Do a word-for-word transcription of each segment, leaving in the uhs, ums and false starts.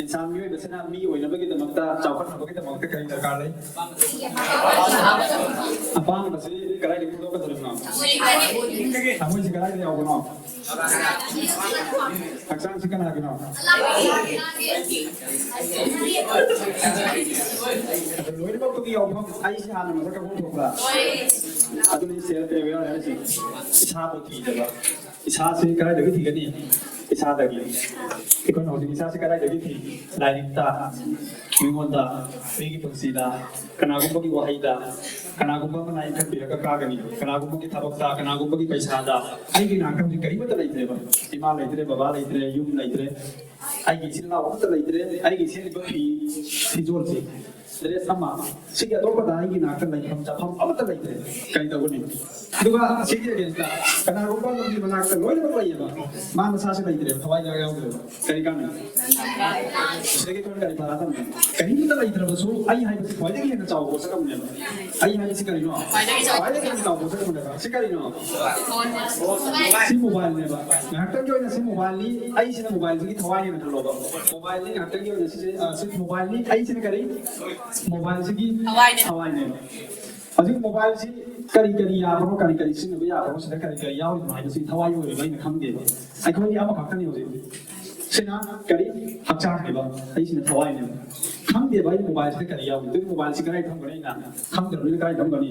ꯏꯟꯁꯥꯟ ꯃꯤꯑꯣꯏꯕꯁꯤꯅ ꯃꯤ ꯑꯣꯏꯅꯕꯒꯤꯗꯃꯛꯇ, ꯆꯥꯎꯈꯠꯅꯕꯒꯤꯗꯃꯛꯇ ꯀꯔꯤ ꯗꯔꯀꯥꯔ ꯂꯩ? ꯑꯄꯥꯝꯕꯁꯤ ꯀꯗꯥꯏꯗꯒꯤ ꯐꯣꯡꯗꯣꯛꯀꯗꯧꯔꯤꯕꯅꯣ? ꯊꯃꯣꯏꯁꯤ ꯀꯗꯥꯏꯗ ꯌꯥꯎꯕꯅꯣ? ꯍꯛꯆꯥꯡꯁꯤ ꯀꯅꯥꯒꯤꯅꯣ? ꯑꯗꯨ ꯂꯣꯏꯅꯃꯛꯇꯨꯒꯤ ꯌꯥꯎꯐꯝ ꯑꯩꯁꯤ ꯍꯥꯟꯅ ꯃꯁꯛ ꯈꯪꯐꯝ ꯊꯣꯛꯄ꯭ꯔꯥ? ꯑꯗꯨꯅꯤ self aware ꯍꯥꯏꯔꯤꯁꯦ꯫ ꯏꯁꯥꯕꯨ ꯊꯤꯖꯕ꯫ ꯏꯁꯥꯁꯤ ꯀꯗꯥꯏꯗꯒꯤ ꯊꯤꯒꯅꯤ? ꯏꯁꯥꯗꯒꯤ꯫ ꯑꯩꯈꯣꯏꯅ ꯍꯧꯖꯤꯛ ꯏꯁꯥꯁꯤ ꯀꯗꯥꯏꯗꯒꯤ ꯊꯤ? ꯂꯥꯏꯔꯤꯛꯇ, ꯃꯤꯉꯣꯟꯗ, ꯃꯤꯒꯤ ꯄꯨꯟꯁꯤꯗ, ꯀꯅꯥꯒꯨꯝꯕꯒꯤ ꯋꯥꯍꯩꯗ, ꯀꯅꯥꯒꯨꯝꯕ ꯑꯃꯅ ꯏꯟꯈꯠꯄꯤꯔꯒ ꯀꯥꯒꯅꯤ, ꯀꯅꯥꯒꯨꯝꯕꯒꯤ ꯊꯕꯛꯇ, ꯀꯅꯥꯒꯨꯝꯕꯒꯤ ꯄꯩꯁꯥꯗ꯫ ꯑꯩꯒꯤ ꯅꯥꯛꯇ ꯍꯧꯖꯤꯛ ꯀꯔꯤꯃꯠꯇ ꯂꯩꯇ꯭ꯔꯦꯕ꯫ ꯏꯃꯥ ꯂꯩꯇ꯭ꯔꯦ, ꯕꯕꯥ ꯂꯩꯇ꯭ꯔꯦ, ꯌꯨꯝ ꯂꯩꯇ꯭ꯔꯦ, ꯑꯩꯒꯤ ꯏꯆꯤꯜ ꯏꯅꯥꯎ ꯑꯃꯠꯇ ꯂꯩꯇ꯭ꯔꯦ꯫ ꯑꯩꯒꯤ ꯁꯦꯠꯂꯤꯕ ꯐꯤ, ꯐꯤꯖꯣꯜꯁꯦ, dress ꯑꯃ, ꯁꯤꯒꯤ ꯑꯇꯣꯞꯄꯗ ꯑꯩꯒꯤ ꯅꯥꯛꯇ ꯂꯩꯐꯝ ꯆꯥꯐꯝ ꯑꯃꯠꯇ ꯂꯩꯇ꯭ꯔꯦ꯫ ꯀꯔꯤ ꯇꯧꯒꯅꯤ? ꯑꯗꯨꯒ ꯁꯤꯒꯤ against ꯀꯅꯥꯒꯨꯝꯕ ꯑꯃꯒꯤ ꯃꯅꯥꯛꯇ ꯂꯣꯏꯅꯃꯛ ꯂꯩꯌꯦꯕ, ꯃꯥ ꯃꯁꯥꯁꯦ ꯂꯩꯇ꯭ꯔꯦꯕ, ꯊꯋꯥꯏ ꯌꯥꯎ ꯌꯥꯎꯗ꯭ꯔꯦꯕ꯫ ꯀꯔꯤ ꯀꯥꯟꯅꯩ? ꯁꯤꯗꯒꯤ ꯑꯩꯈꯣꯏꯅ ꯀꯔꯤ ꯐꯔꯛꯀꯅꯤ? ꯀꯔꯤꯝꯇ ꯂꯩꯇ꯭ꯔꯕꯁꯨ ꯑꯩ ꯍꯥꯏꯕꯁꯤ ꯈ꯭ꯋꯥꯏꯗꯒꯤ ꯍꯦꯟꯅ ꯆꯥꯎꯕ ꯄꯣꯠꯁꯛ ꯑꯃꯅꯦꯕ꯫ ꯑꯩ ꯍꯥꯏꯕꯁꯤ ꯀꯔꯤꯅꯣ? ꯈ꯭ꯋꯥꯏꯗꯒꯤ ꯆꯥꯎꯕ ꯈ꯭ꯋꯥꯏꯗꯒꯤ ꯍꯦꯟꯅ ꯆꯥꯎꯕ ꯄꯣꯠꯁꯛ ꯑꯃꯅꯦꯕ꯫ ꯁꯤ ꯀꯔꯤꯅꯣ? ꯁꯤ mobileꯅꯦꯕ꯫ ꯉꯥꯏꯍꯥꯛꯇꯪꯒꯤ ꯑꯣꯏꯅ ꯁꯤ mobileꯅꯤ, ꯑꯩꯁꯤꯅ mobileꯁꯤꯒꯤ ꯊꯋꯥꯏꯅꯦꯅ ꯈꯜꯂꯣꯕ꯫ Mobileꯅꯤ, ꯉꯥꯏꯍꯥꯛꯇꯪꯒꯤ ꯑꯣꯏꯅ ꯁꯤꯁꯦ, ꯑ, ꯁꯤ mobileꯅꯤ, ꯑꯩꯁꯤꯅ ꯀꯔꯤ? Mobileꯁꯤꯒꯤ ꯊꯋꯥꯏꯅꯦ꯫ ꯊꯋꯥꯏꯅꯦꯕ꯫ ꯍꯧꯖꯤꯛ mobileꯁꯤ ꯀꯔꯤ ꯀꯔꯤ ꯌꯥꯕꯅꯣ, ꯀꯔꯤ ꯀꯔꯤ ꯁꯤꯖꯤꯟꯅꯕ ꯌꯥꯕꯅꯣ, ꯁꯤꯗ ꯀꯔꯤ ꯀꯔꯤ ꯌꯥꯎꯔꯤꯕꯅꯣ ꯍꯥꯏꯕꯁꯤ ꯊꯋꯥꯏꯒꯤ ꯑꯣꯏꯕ ꯑꯩꯅ ꯈꯪꯗꯦꯕ꯫ ꯑꯩꯈꯣꯏꯗꯤ ꯑꯃꯈꯛꯇꯅꯤ ꯍꯧꯖꯤꯛ꯫ ꯁꯤꯅ ꯀꯔꯤ? ꯍꯛꯆꯥꯡꯅꯦꯕ, ꯑꯩꯁꯤꯅ ꯊꯋꯥꯏꯅꯦꯕ꯫ ꯈꯪꯗꯦꯕ ꯑꯩ mobileꯁꯤꯗ ꯀꯔꯤ ꯌꯥꯎꯔꯤ꯫ ꯑꯗꯨ mobileꯁꯤ ꯀꯗꯥꯏ ꯊꯝꯒꯅꯤ ꯑꯩꯅ? ꯈꯪꯗ꯭ꯔꯕꯅꯤꯅ ꯀꯗꯥꯏ ꯊꯝꯒꯅꯤ?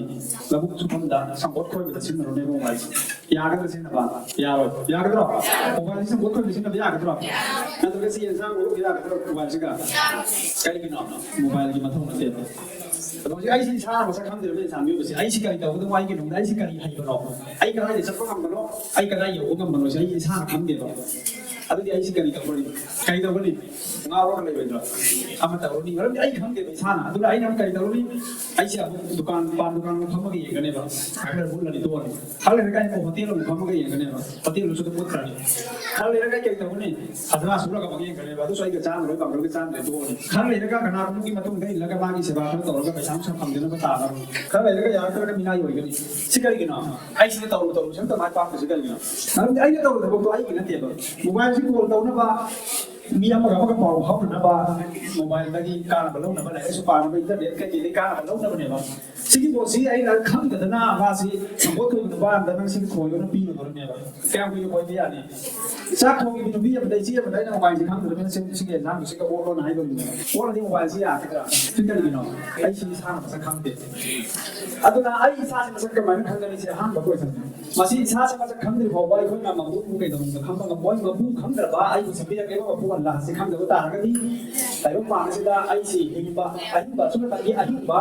ꯂꯧꯕꯨꯛ ꯁꯨꯐꯝꯗ, ꯁꯪꯄꯣꯠ ꯈꯣꯏꯕꯗ ꯁꯤꯖꯤꯟꯅꯔꯨꯅꯦꯕ mobileꯁꯤ꯫ ꯌꯥꯒꯗ꯭ꯔꯥ ꯁꯤꯖꯤꯟꯅꯕ? ꯌꯥꯔꯣꯏ꯫ ꯌꯥꯒꯗ꯭ꯔꯣ? Mobileꯁꯤ ꯁꯪꯄꯣꯠ ꯈꯣꯏꯕꯗ ꯁꯤꯖꯤꯟꯅꯕ ꯌꯥꯒꯗ꯭ꯔꯣ? ꯅꯠꯇ꯭ꯔꯒ ꯁꯤ ꯌꯦꯟꯁꯥꯡ ꯂꯧꯕ ꯌꯥꯒꯗ꯭ꯔꯣ mobileꯁꯤꯒ? ꯀꯔꯤꯒꯤꯅꯣ? Mobileꯒꯤ ꯃꯊꯧ ꯅꯠꯇꯦꯕ꯫ ꯑꯗꯣ ꯍꯧꯖꯤꯛ ꯑꯩꯁꯤ ꯏꯁꯥꯅ ꯃꯁꯛ ꯈꯪꯗ꯭ꯔꯤꯕ ꯏꯟꯁꯥꯟ ꯃꯤꯑꯣꯏꯕꯁꯤ, ꯑꯩꯁꯤ ꯀꯔꯤ ꯇꯧꯒꯗꯕ, ꯑꯩꯒꯤ ꯅꯨꯡꯗ ꯑꯩꯁꯤ ꯀꯔꯤ ꯍꯩꯕꯅꯣ, ꯑꯩ ꯀꯗꯥꯏꯗ ꯆꯠꯄ ꯉꯝꯕꯅꯣ, ꯑꯩ ꯀꯗꯥꯏ ꯌꯧꯕ ꯉꯝꯕꯅꯣꯁꯦ ꯑꯩ ꯏꯁꯥꯅ ꯈꯪꯗꯦꯕ꯫ ꯑꯗꯨꯗꯤ ꯑꯩꯁꯤ ꯀꯔꯤ ꯇꯧꯒꯅꯤ? ꯀꯔꯤ ꯇꯧꯒꯅꯤ? ꯉꯥꯎꯔꯒ ꯂꯩꯔꯣꯏꯗ꯭ꯔꯣ? ꯑꯃ ꯇꯧꯔꯅꯤ, ꯃꯔꯝꯗꯤ ꯑꯩ ꯈꯪꯗꯦꯕ ꯏꯁꯥꯅ꯫ ꯑꯗꯨꯅ ꯑꯩꯅ ꯑꯃꯨꯛ ꯀꯔꯤ ꯇꯧꯔꯅꯤ? ꯑꯩꯁꯦ ꯑꯃꯨꯛ ꯗꯨꯀꯥꯟ, ꯄꯥꯟ ꯗꯨꯀꯥꯟ ꯑꯃ ꯐꯝꯃꯒ ꯌꯦꯡꯒꯅꯦꯕ꯫ ꯈꯔ ꯈꯔ ꯃꯨꯠꯂꯅꯤ, ꯇꯣꯛꯑꯅꯤ꯫ ꯈꯔ ꯂꯩꯔꯒ ꯑꯩ ꯑꯃꯨꯛ ꯍꯣꯇꯦꯜ ꯑꯃꯨꯛ ꯐꯝꯃꯒ ꯌꯦꯡꯒꯅꯦꯕ꯫ ꯍꯣꯇꯦꯜꯗꯨꯁꯨ ꯑꯗꯨꯝ ꯃꯨꯠꯈ꯭ꯔꯅꯤ꯫ ꯈꯔ ꯂꯩꯔꯒ ꯑꯩ ꯀꯔꯤ ꯇꯧꯒꯅꯤ? ꯍꯖꯔꯥ ꯁꯨꯔꯒ ꯑꯃꯨꯛ ꯌꯦꯡꯒꯅꯦꯕ꯫ ꯑꯗꯨꯁꯨ ꯑꯩꯒ ꯆꯥꯅꯔꯣꯏ, ꯄꯥꯝꯂꯣꯏꯒ ꯆꯥꯅꯔꯦ, ꯇꯣꯛꯑꯅꯤ꯫ ꯈꯔ ꯂꯩꯔꯒ ꯀꯅꯥꯒꯨꯝꯕꯒꯤ ꯃꯇꯨꯡꯗ ꯏꯜꯂꯒ ꯃꯥꯒꯤ ꯁꯦꯕꯥ ꯈꯔ ꯇꯧꯔꯒ ꯄꯩꯁꯥ ꯅꯨꯡꯁꯥ ꯐꯪꯗꯅꯕ ꯇꯥꯅꯕ꯫ ꯈꯔ ꯂꯩꯔꯒ ꯌꯥꯔꯛꯇ꯭ꯔꯒ ꯃꯤꯅꯥꯏ ꯑꯣꯏꯒꯅꯤ꯫ ꯁꯤ ꯀꯔꯤꯒꯤꯅꯣ? ꯑꯩ ꯁꯤꯗ ꯇꯧꯔꯨ ꯇꯧꯔꯨ ꯁꯤ ꯑꯝꯇ ꯃꯥꯏ ꯄꯥꯛꯇ꯭ꯔꯤꯁꯤ ꯀꯔꯤꯒꯤꯅꯣ? ꯃꯔꯝꯗꯤ ꯑꯩꯅ ꯇꯧꯔꯨ ꯊꯕꯛꯇꯣ ꯑꯩꯒꯤ ꯅꯠꯇꯦꯕ꯫ Mobileꯁꯤ call ꯇꯧꯅꯕ, ꯃꯤ ꯑꯃꯒ ꯑꯃꯒ ꯄꯥꯎ ꯐꯥꯎꯅꯅꯕ, ꯃꯣꯕꯥꯏꯜꯗꯒꯤ ꯀꯥꯟꯅꯕ ꯂꯧꯅꯕ, ꯂꯥꯏꯔꯤꯛ ꯂꯥꯏꯁꯨ ꯄꯥꯅꯕ, ꯏꯟꯇꯔꯅꯦꯠ ꯀꯩꯀꯩꯗꯒꯤ ꯀꯥꯟꯅꯕ ꯂꯧꯅꯕꯅꯦꯕ꯫ ꯁꯤꯒꯤ ꯄꯣꯠꯁꯤ ꯑꯩꯅ ꯈꯪꯗꯗꯅ ꯃꯥꯁꯤ ꯁꯪꯒꯣꯠ ꯈꯣꯏꯕ ꯅꯨꯄꯥ ꯑꯝꯗ ꯅꯪ ꯁꯤꯒꯤ ꯈꯣꯏꯕꯅ ꯄꯤꯔꯨꯗꯣꯔꯤꯅꯦꯕ꯫ ꯀꯌꯥꯝ ꯀꯨꯏꯅ ꯈꯣꯏꯕ ꯌꯥꯅꯤ? ꯆꯥꯛ ꯊꯣꯡꯉꯤꯕ ꯅꯨꯄꯤ ꯑꯃꯗ ꯏꯆꯦ ꯑꯃꯗ ꯑꯩꯅ ꯃꯣꯕꯥꯏꯜꯁꯤ ꯈꯪꯗ꯭ꯔꯕꯅꯤꯅ ꯁꯤ-, ꯁꯤꯒꯤ ꯑꯦꯟꯁꯥꯡꯗꯣ ꯁꯤꯒ ꯑꯣꯠꯂꯣꯅ ꯍꯥꯏꯗꯣꯔꯤꯅꯦꯕ꯫ ꯑꯣꯠꯂꯗꯤ ꯃꯣꯕꯥꯏꯜꯁꯤ ꯌꯥꯒꯗ꯭ꯔꯥ? ꯁꯤ ꯀꯔꯤꯒꯤꯅꯣ? ꯑꯩ ꯁꯤ ꯏꯁꯥꯅ ꯃꯁꯛ ꯈꯪꯗꯦ꯫ ꯑꯗꯨꯅ ꯑꯩ ꯏꯁꯥꯁꯤ ꯃꯁꯛ ꯀꯃꯥꯏꯅ ꯈꯪꯒꯅꯤ? ꯁꯤ ꯑꯍꯥꯟꯕ ꯀꯣꯏꯁꯟꯅꯤ꯫ ꯃꯁꯤ ꯏꯁꯥꯁꯤ ꯃꯁꯛ ꯈꯪꯗ꯭ꯔꯤ ꯐꯥꯎꯕ ꯑꯩꯈꯣꯏꯅ ꯃꯄꯨꯕꯨ ꯀꯩꯗꯧꯅꯨꯡꯗ ꯈꯪꯕ ꯉꯝꯃꯣꯏ꯫ ꯃꯄꯨ ꯈꯪꯗ꯭ꯔꯕ ꯑꯩꯕꯨ ꯁꯦꯝꯕꯤꯔꯛꯂꯤꯕ ꯃꯄꯨ ꯑꯜꯂꯥꯍꯁꯤ ꯈꯪꯗꯕ ꯇꯥꯔꯒꯗꯤ, ꯇꯥꯏꯕꯪ ꯄꯥꯟ ꯑꯁꯤꯗ ꯑꯩꯁꯤ ꯍꯤꯡꯕ, ꯑꯍꯤꯡꯕ ꯑꯁꯨꯝꯅꯇꯪꯒꯤ ꯑꯍꯤꯡꯕ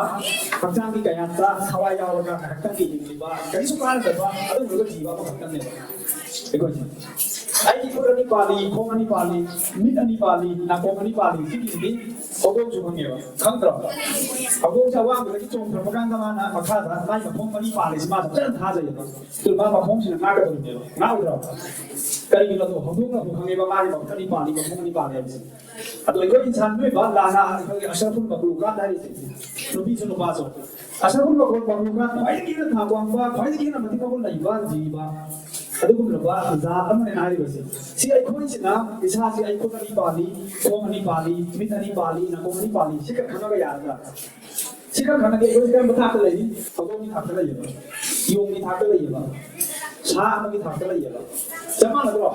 ꯍꯛꯆꯥꯡꯒꯤ ꯀꯌꯥꯠꯇ ꯊꯋꯥꯏ ꯌꯥꯎꯔꯒ ꯉꯥꯏꯍꯥꯛꯇꯪꯒꯤ ꯍꯤꯡꯂꯤꯕ, ꯀꯔꯤꯁꯨ ꯀꯥꯟꯅꯗꯕ ꯑꯗꯨꯒꯨꯝꯕ ꯖꯤꯕ ꯑꯃꯈꯛꯇꯪꯅꯦꯕ ꯑꯩꯈꯣꯏꯁꯦ꯫ ꯑꯩꯒꯤ ꯈꯨꯠ ꯑꯅꯤ ꯄꯥꯜꯂꯤ, ꯈꯣꯡ ꯑꯅꯤ ꯄꯥꯜꯂꯤ, ꯃꯤꯠ ꯑꯅꯤ ꯄꯥꯜꯂꯤ, ꯅꯥꯀꯣꯡ ꯑꯅꯤ ꯄꯥꯜꯂꯤ, ꯁꯤꯒꯤꯁꯤꯗꯤ ꯍꯧꯗꯣꯡꯁꯨ ꯈꯪꯉꯦꯕ, ꯈꯪꯗ꯭ꯔꯣ? ꯍꯧꯗꯣꯡꯁꯦ ꯑꯋꯥꯡꯕꯗꯒꯤ ꯆꯣꯡꯊꯔꯛꯄ ꯀꯥꯟꯗ ꯃꯥꯅ ꯃꯈꯥꯗ ꯃꯥꯏ ꯃꯈꯣꯡ ꯃꯔꯤ ꯄꯥꯜꯂꯤꯁꯤ ꯃꯥ ꯐꯖꯅ ꯊꯥꯖꯩꯌꯦꯕ꯫ ꯑꯗꯨ ꯃꯥ ꯃꯈꯣꯡꯁꯤꯅ ꯉꯥꯛꯀꯗꯧꯔꯤꯅꯦꯕ꯫ ꯉꯥꯛꯑꯣꯏꯗ꯭ꯔꯣ? ꯀꯔꯤꯒꯤꯅꯣ? ꯑꯗꯣ ꯍꯧꯗꯣꯡꯅ ꯑꯃꯨꯛ ꯈꯪꯉꯦꯕ, ꯃꯥꯒꯤ ꯃꯈꯨꯠ ꯑꯅꯤ ꯄꯥꯜꯂꯤ, ꯃꯈꯣꯡ ꯑꯅꯤ ꯄꯥꯜꯂꯤ ꯍꯥꯏꯕꯁꯦ꯫ ꯑꯗꯣ ꯑꯩꯈꯣꯏ ꯏꯟꯁꯥꯟ ꯃꯤꯑꯣꯏꯕ ꯂꯥꯟꯅ ꯑꯩꯈꯣꯏꯒꯤ ꯑꯁꯔꯐꯨꯜ ꯃꯈꯂꯨꯀꯥꯠ ꯍꯥꯏꯔꯤꯁꯦ, ꯅꯨꯄꯤꯁꯨ ꯅꯨꯄꯥꯁꯨ, ꯑꯁꯔꯐꯨꯜ ꯃꯈꯂꯨꯀꯥꯠ ꯈ꯭ꯋꯥꯏꯗꯒꯤ ꯍꯦꯟꯅ ꯊꯥꯛ ꯋꯥꯡꯕ, ꯈ꯭ꯋꯥꯏꯗꯒꯤ ꯍꯦꯟꯅ ꯃꯇꯤꯛ ꯃꯒꯨꯟ ꯂꯩꯕ ꯖꯤꯕ, ꯑꯗꯨꯒꯨꯝꯂꯕ ꯖꯥꯠ ꯑꯃꯅꯦ ꯍꯥꯏꯔꯤꯕꯁꯦ꯫ ꯁꯤ ꯑꯩꯈꯣꯏꯁꯤꯅ ꯏꯁꯥꯁꯤ ꯑꯩ ꯈꯨꯠ ꯑꯅꯤ ꯄꯥꯜꯂꯤ, ꯈꯣꯡ ꯑꯅꯤ ꯄꯥꯜꯂꯤ, ꯃꯤꯠ ꯑꯅꯤ ꯄꯥꯜꯂꯤ, ꯅꯥꯀꯣꯡ ꯑꯅꯤ ꯄꯥꯜꯂꯤ, ꯁꯤꯈꯛ ꯈꯪꯉꯒ ꯌꯥꯔꯗ꯭ꯔꯥ? ꯁꯤꯈꯛ ꯈꯪꯉꯗꯤ ꯑꯩꯈꯣꯏ ꯀꯔꯝꯕ ꯊꯥꯛꯇ ꯂꯩꯔꯤ? ꯍꯧꯗꯣꯡꯒꯤ ꯊꯥꯛꯇ ꯂꯩꯌꯦꯕ, ꯌꯣꯡꯒꯤ ꯊꯥꯛꯇ ꯂꯩꯌꯦꯕ, ꯁꯥ ꯑꯃꯒꯤ ꯊꯥꯛꯇ ꯂꯩꯌꯦꯕ꯫ ꯆꯞ ꯃꯥꯟꯅꯗ꯭ꯔꯣ?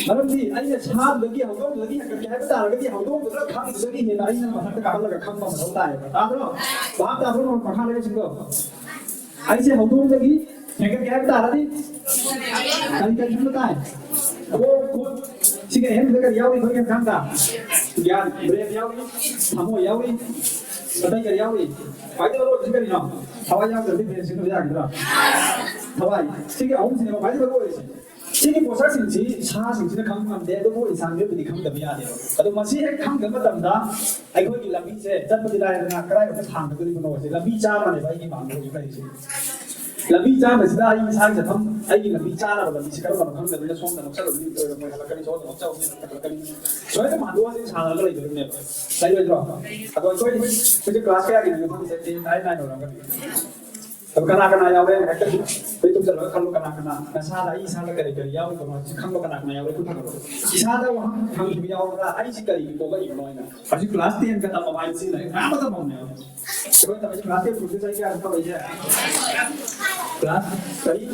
ꯃꯔꯝꯗꯤ ꯑꯩꯅ ꯁꯥꯗꯨꯗꯒꯤ, ꯍꯧꯗꯣꯡꯗꯨꯗꯒꯤ ꯍꯦꯟꯒꯠꯀꯦ ꯍꯥꯏꯕ ꯇꯥꯔꯒꯗꯤ, ꯍꯧꯗꯣꯡꯗꯨꯗ ꯈꯪꯕꯗꯨꯗꯒꯤ ꯍꯦꯟꯅ ꯑꯩꯅ ꯃꯊꯛꯇ ꯀꯥꯈꯠꯂꯒ ꯈꯪꯕ ꯃꯊꯧ ꯇꯥꯏꯌꯦꯕ꯫ ꯇꯥꯗ꯭ꯔꯣ? ꯚꯥꯞ ꯇꯥꯗ꯭ꯔꯣ? ꯃꯈꯥ ꯂꯩꯕꯁꯤꯡꯗꯣ? ꯑꯩꯁꯦ ꯍꯧꯗꯣꯡꯗꯒꯤ ꯍꯦꯟꯒꯠꯀꯦ ꯍꯥꯏꯕ ꯇꯥꯔꯗꯤ ꯀꯔꯤ ꯀꯔꯤ ꯈꯪꯕ ꯇꯥꯏ? ꯀꯣꯛ, ꯈꯨꯠ, ꯁꯤꯒꯤ ꯑꯍꯦꯟꯕꯗ ꯀꯔꯤ ꯌꯥꯎꯔꯤ? ꯑꯩꯈꯣꯏꯒꯤ ꯍꯛꯆꯥꯡꯗ ꯒ꯭ꯌꯥꯟ, ꯕ꯭ꯔꯦꯟ ꯌꯥꯎꯔꯤ, ꯊꯃꯣꯏ ꯌꯥꯎꯔꯤ, ꯑꯇꯩ ꯀꯔꯤ ꯌꯥꯎꯔꯤ? ꯈ꯭ꯋꯥꯏꯗꯒꯤ ꯃꯔꯨ ꯑꯣꯏꯕꯁꯤ ꯀꯔꯤꯅꯣ? ꯊꯋꯥꯏ ꯌꯥꯎꯗ꯭ꯔꯗꯤ ꯕ꯭ꯔꯦꯟ ꯁꯤꯖꯤꯟꯅꯕ ꯌꯥꯒꯗ꯭ꯔꯥ? ꯊꯋꯥꯏ꯫ ꯁꯤꯒꯤ ꯑꯍꯨꯝꯁꯤꯅꯦꯕ ꯈ꯭ꯋꯥꯏꯗꯒꯤ ꯃꯔꯨ ꯑꯣꯏꯔꯤꯁꯦ꯫ ꯁꯤꯒꯤ ꯄꯣꯠꯁꯛꯁꯤꯡꯁꯤ ꯁꯥꯁꯤꯡꯁꯤꯅ ꯈꯪꯕ ꯉꯝꯗꯦ, ꯑꯗꯨꯕꯨ ꯏꯟꯁꯥꯟ ꯃꯤꯑꯣꯏꯕꯗꯤ ꯈꯪꯗꯕ ꯌꯥꯗꯦꯕ꯫ ꯑꯗꯣ ꯃꯁꯤ ꯍꯦꯛ ꯈꯪꯗꯕ ꯃꯇꯝꯗ ꯑꯩꯈꯣꯏꯒꯤ ꯂꯝꯕꯤꯁꯦ ꯆꯠꯄꯗꯤ ꯂꯥꯏꯔꯗꯅ ꯀꯗꯥꯏꯗ ꯊꯥꯡꯒꯗꯣꯔꯤꯕꯅꯣ ꯍꯥꯏꯁꯦ꯫ ꯂꯝꯕꯤ ꯆꯥꯝꯃꯅꯦꯕ ꯑꯩꯒꯤ ꯃꯥꯡꯗ ꯍꯧꯖꯤꯛ ꯂꯩꯔꯤꯁꯦ꯫ ꯂꯝꯕꯤ ꯆꯥꯝꯃꯁꯤꯗ ꯑꯩ ꯏꯁꯥꯒꯤ ꯆꯠꯐꯝ, ꯑꯩꯒꯤ ꯂꯝꯕꯤ ꯆꯥꯅꯕ ꯂꯝꯕꯤꯁꯦ ꯀꯔꯝꯕꯅꯣ ꯈꯪꯗꯕꯅꯤꯅ ꯁꯣꯝꯗ ꯅꯣꯛꯆꯔꯨꯕꯅꯤ, ꯑꯣꯏꯔꯝꯃꯣꯏ, ꯍꯜꯂꯛꯀꯅꯤ, ꯁꯣꯝꯗ ꯅꯣꯛꯆꯔꯨꯕꯅꯤ, ꯍꯜꯂꯛꯀꯅꯤ꯫ ꯁꯨꯃꯥꯏꯅ ꯃꯥꯟꯗꯣꯛꯑ ꯁꯥꯟꯅꯔꯒ ꯂꯩꯗꯣꯔꯤꯕꯅꯦꯕ꯫ ꯂꯩꯔꯣꯏꯗ꯭ꯔꯣ? ꯑꯗꯣ ꯑꯩꯈꯣꯏ ꯍꯧꯖꯤꯛ ꯀ꯭ꯂꯥꯁ ꯀꯌꯥꯒꯤꯅꯣ ꯈꯪꯗꯦ, ꯇꯦꯟ, ꯅꯥꯏꯟ, ꯅꯥꯏꯟ ꯑꯣꯏꯔꯝꯒꯅꯤ꯫ ꯑꯗꯨ ꯀꯅꯥ ꯀꯅꯥ ꯌꯥꯎꯔꯦ? ꯍꯦꯛꯇ ꯑꯩꯈꯣꯏ ꯇꯨꯝꯁꯤꯜꯂꯒ ꯈꯜꯂꯣ, ꯀꯅꯥ ꯀꯅꯥ ꯅꯁꯥꯗ ꯑꯩ ꯏꯁꯥꯗ ꯀꯔꯤ ꯀꯔꯤ ꯌꯥꯎꯔꯤꯕꯅꯣ ꯍꯥꯏꯕꯁꯤ ꯈꯪꯕ ꯀꯅꯥ ꯀꯅꯥ ꯌꯥꯎꯔꯦ? ꯈꯨꯠ ꯊꯥꯡꯒꯠꯂꯣ꯫ ꯏꯁꯥꯗ ꯋꯥꯍꯪ ꯍꯪꯈꯤꯕ ꯌꯥꯎꯔꯕ꯭ꯔꯥ? ꯑꯩꯁꯤ ꯀꯔꯤꯒꯤ ꯄꯣꯛꯂꯛꯏꯕꯅꯣ ꯍꯥꯏꯅ꯫ ꯍꯧꯖꯤꯛ ꯀ꯭ꯂꯥꯁ ꯇꯦꯟꯒ ꯇꯝꯃꯕ ꯍꯥꯏꯕꯁꯤ ꯂꯥꯏꯔꯤꯛ ꯃꯌꯥꯝ ꯑꯃ ꯇꯝꯃꯝꯅꯦꯕ꯫ ꯑꯩꯈꯣꯏ ꯇꯝꯃꯤꯁꯤ ꯀ꯭ꯂꯥꯁ ꯇꯦꯟ ꯐꯥꯎꯗ ꯆꯍꯤ ꯀꯌꯥ ꯇꯝꯃꯛꯏꯁꯦ? ꯀ꯭ꯂꯥꯁ ꯆꯍꯤ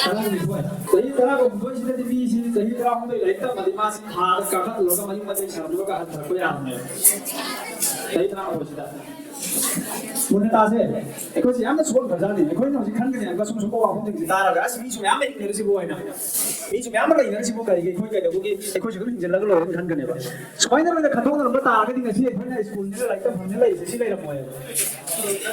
ꯇꯔꯥꯍꯨꯝꯗꯣꯏ꯫ ꯆꯍꯤ ꯇꯔꯥꯍꯨꯝꯗꯣꯏꯁꯤꯗꯗꯤ ꯃꯤꯁꯤ ꯆꯍꯤ ꯇꯔꯥꯍꯨꯝꯗꯣꯏ ꯂꯥꯏꯔꯤꯛ ꯇꯝꯃꯗꯤ ꯃꯥꯁꯤ ꯊꯥꯗ ꯀꯥꯈꯠꯂꯨꯔꯒ ꯃꯌꯨꯝ ꯃꯀꯩ ꯁꯥꯟꯅꯔꯒ ꯍꯟꯊꯔꯛꯄ ꯌꯥꯔꯝꯅꯦꯕ꯫ ꯆꯍꯤ ꯇꯔꯥꯍꯨꯝꯗꯣꯏꯁꯤꯗ꯫ ꯃꯨꯟꯅ ꯇꯥꯁꯦ꯫ ꯑꯩꯈꯣꯏꯁꯦ ꯌꯥꯝꯅ ꯁꯣꯟꯈ꯭ꯔꯖꯥꯠꯅꯤ꯫ ꯑꯩꯈꯣꯏꯅ ꯍꯧꯖꯤꯛ ꯈꯟꯒꯅꯤ ꯍꯥꯏꯕ ꯁꯨꯝ ꯁꯨꯝꯕ ꯋꯥꯐꯝꯁꯤꯡꯁꯦ ꯇꯥꯔꯒ, "ꯑꯁ, ꯃꯤꯁꯨ ꯃꯌꯥꯝ ꯂꯩꯅꯔꯤꯁꯤꯕꯨ" ꯍꯥꯏꯅ꯫ "ꯃꯤꯁꯨ ꯃꯌꯥꯝ ꯑꯃ ꯂꯩꯅꯔꯤꯁꯤꯕꯨ ꯀꯔꯤꯒꯤ ꯑꯩꯈꯣꯏ ꯀꯩꯗꯧꯕꯒꯤ ꯑꯩꯈꯣꯏꯁꯨ ꯑꯗꯨꯝ ꯍꯤꯡꯖꯤꯜꯂꯒ ꯂꯣꯏꯔꯦꯅ" ꯈꯟꯒꯅꯦꯕ꯫ ꯁꯨꯃꯥꯏꯅ ꯂꯣꯏꯅ ꯈꯟꯗꯣꯛꯅꯔꯝꯕ ꯇꯥꯔꯒꯗꯤ ꯉꯁꯤ ꯑꯩꯈꯣꯏꯅ ꯁ꯭ꯀꯨꯜꯁꯤꯗ ꯂꯥꯏꯔꯤꯛ ꯇꯝꯐꯝꯗ ꯂꯩꯔꯤꯁꯦ ꯁꯤ ꯂꯩꯔꯝꯃꯣꯏꯕ꯫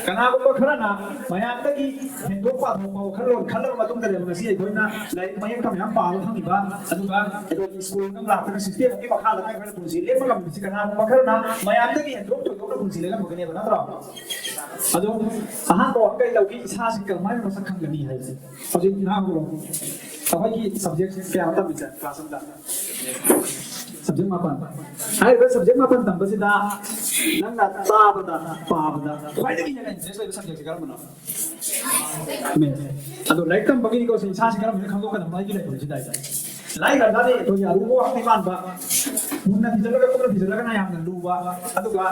ꯀꯅꯥꯒꯨꯝꯕ ꯈꯔꯅ ꯃꯌꯥꯝꯗꯒꯤ ꯍꯦꯟꯗꯣꯛ ꯄꯥꯊꯣꯛꯄ ꯋꯥꯈꯜꯂꯣꯟ ꯈꯜꯂꯕ ꯃꯇꯨꯡꯗꯅꯦꯕ ꯉꯁꯤ ꯑꯩꯈꯣꯏꯅ ꯂꯥꯏꯔꯤꯛ ꯃꯌꯦꯛꯇ ꯃꯌꯥꯝ ꯄꯥꯕ ꯐꯪꯉꯤꯕ, ꯑꯗꯨꯒ ꯑꯩꯈꯣꯏꯒꯤ ꯁ꯭ꯀꯨꯜ ꯑꯃ ꯂꯥꯛꯇꯅ ꯁꯤꯁꯇꯦꯝ ꯑꯃꯒꯤ ꯃꯈꯥꯗ ꯑꯩꯈꯣꯏꯅ ꯄꯨꯟꯁꯤ ꯂꯦꯞꯄ ꯉꯝꯃꯤꯕꯁꯤ꯫ ꯀꯅꯥꯒꯨꯝꯕ ꯈꯔꯅ ꯃꯌꯥꯝꯗꯒꯤ ꯍꯦꯟꯗꯣꯛ ꯊꯣꯏꯗꯣꯛꯅ ꯄꯨꯟꯁꯤ ꯂꯦꯜꯂꯝꯕꯒꯅꯦꯕ, ꯅꯠꯇ꯭ꯔꯣ? ꯑꯗꯣ ꯑꯍꯥꯟꯕ ꯋꯥꯍꯪ ꯀꯔꯤ ꯂꯧꯈꯤ? ꯏꯁꯥꯁꯤ ꯀꯔꯝꯍꯥꯏꯅ ꯃꯁꯛ ꯈꯪꯒꯅꯤ ꯍꯥꯏꯕꯁꯦ꯫ ꯍꯧꯖꯤꯛ ꯅꯍꯥꯟ ꯑꯩꯈꯣꯏꯒꯤ ꯁꯕꯖꯦꯛ ꯀꯌꯥ ꯇꯝꯃꯤꯁꯦ ꯀ꯭ꯂꯥꯁ ꯑꯃꯗ? ꯁꯕꯖꯦꯛ ꯃꯥꯄꯟ꯫ ꯍꯥꯏꯔꯤꯕ ꯁꯕꯖꯦꯛ ꯃꯥꯄꯟ ꯇꯝꯕꯁꯤꯗ ꯅꯪꯅ ꯇꯥꯕꯗ, ꯄꯥꯕꯗ ꯈ꯭ꯋꯥꯏꯗꯒꯤ ꯍꯦꯟꯅ ꯏꯟꯇꯔꯦꯁ ꯂꯩꯕ ꯁꯕꯖꯦꯛꯁꯦ ꯀꯔꯝꯕꯅꯣ? ꯃꯦꯠꯁ꯫ ꯑꯗꯣ ꯂꯥꯏꯔꯤꯛ ꯇꯝꯕꯒꯤꯗꯤꯀꯣ, ꯁꯤ ꯏꯁꯥꯁꯤ ꯀꯔꯝꯕꯅ ꯈꯪꯗꯣꯛꯀꯗꯕꯅꯣ ꯑꯩꯒꯤ ꯂꯩꯐꯝꯁꯤꯗ ꯍꯥꯏꯇꯥꯔꯦ꯫ ꯂꯥꯏꯔꯤꯛ ꯇꯝꯕꯗꯤ ꯑꯩꯈꯣꯏꯒꯤ ꯑꯔꯨꯕ ꯋꯥꯐꯝꯗꯤ ꯃꯥꯟꯕ, ꯃꯨꯟꯅ ꯊꯤꯖꯤꯜꯂꯒ, ꯀꯨꯞꯅ ꯊꯤꯖꯤꯜꯂꯒꯅ ꯌꯥꯝꯅ ꯂꯨꯕ, ꯑꯗꯨꯒ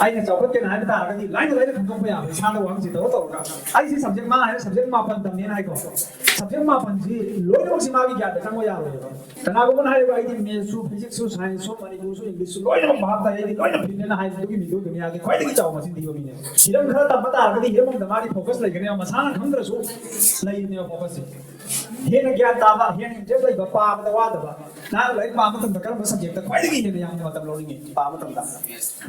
ꯑꯩꯅ ꯆꯥꯎꯈꯠꯀꯦꯅ ꯍꯥꯏꯕ ꯇꯥꯔꯒꯗꯤ ꯂꯥꯏꯅ ꯂꯥꯏꯅ ꯈꯪꯗꯣꯛꯄ ꯌꯥꯕ, ꯏꯁꯥꯗ ꯋꯥꯍꯪꯁꯤ ꯇꯧꯔ ꯇꯧꯔꯒ꯫ ꯑꯩꯁꯤ ꯁꯕꯖꯦꯛ ꯃꯉꯥ ꯍꯥꯏꯅ ꯁꯕꯖꯦꯛ ꯃꯥꯄꯟ ꯇꯝꯃꯦꯅ ꯍꯥꯏꯀꯣ꯫ ꯁꯕꯖꯦꯛ ꯃꯥꯄꯟꯁꯤ ꯂꯣꯏꯅꯃꯛꯁꯤ ꯃꯥꯒꯤ ꯒ꯭ꯌꯥꯟꯗ ꯆꯪꯕ ꯌꯥꯔꯣꯏꯕ꯫ ꯀꯅꯥꯒꯨꯝꯕꯅ ꯍꯥꯏꯔꯤꯕ, "ꯑꯩꯗꯤ ꯃꯦꯠꯁꯁꯨ, ꯐꯤꯖꯤꯛꯁꯁꯨ, ꯁꯥꯏꯟꯁꯁꯨ, ꯃꯅꯤꯄꯨꯔꯁꯨ, ꯏꯪꯂꯤꯁꯁꯨ ꯂꯣꯏꯅꯃꯛ ꯚꯥꯞ ꯇꯥꯏ, ꯑꯩꯗꯤ ꯂꯣꯏꯅ ꯐꯤꯠꯅꯦꯅ" ꯍꯥꯏꯕꯗꯨꯒꯤ ꯃꯤꯗꯨ ꯗꯨꯅꯤꯌꯥꯒꯤ ꯈ꯭ꯋꯥꯏꯗꯒꯤ ꯆꯥꯎꯕ ꯃꯁꯤꯡ ꯊꯤꯕ ꯃꯤꯅꯦ꯫ ꯍꯤꯔꯝ ꯈꯔ ꯇꯝꯕ ꯇꯥꯔꯒꯗꯤ ꯍꯤꯔꯝ ꯑꯃꯗ ꯃꯥꯒꯤ ꯐꯣꯀꯁ ꯂꯩꯒꯅꯦꯕ, ꯃꯁꯥꯅ ꯈꯪꯗ꯭ꯔꯁꯨ ꯂꯩꯔꯤꯅꯦꯕ ꯐꯣꯀꯁꯁꯦ꯫ ꯍꯦꯟꯅ ꯒ꯭ꯌꯥꯟ ꯇꯥꯕ, ꯍꯦꯟꯅ ꯏꯟꯇꯔꯦꯁ ꯂꯩꯕ, ꯄꯥꯕꯗ ꯋꯥꯗꯕ꯫ ꯅꯍꯥꯛꯅ ꯂꯥꯏꯔꯤꯛ ꯄꯥꯕ ꯃꯇꯝꯗ ꯀꯔꯝꯕ ꯁꯕꯖꯦꯛꯇ ꯈ꯭ꯋꯥꯏꯗꯒꯤ ꯍꯦꯟꯅ ꯌꯥꯝꯅ ꯃꯇꯝ ꯂꯧꯅꯤꯡꯉꯤ ꯄꯥꯕ ꯃꯇꯝꯗ?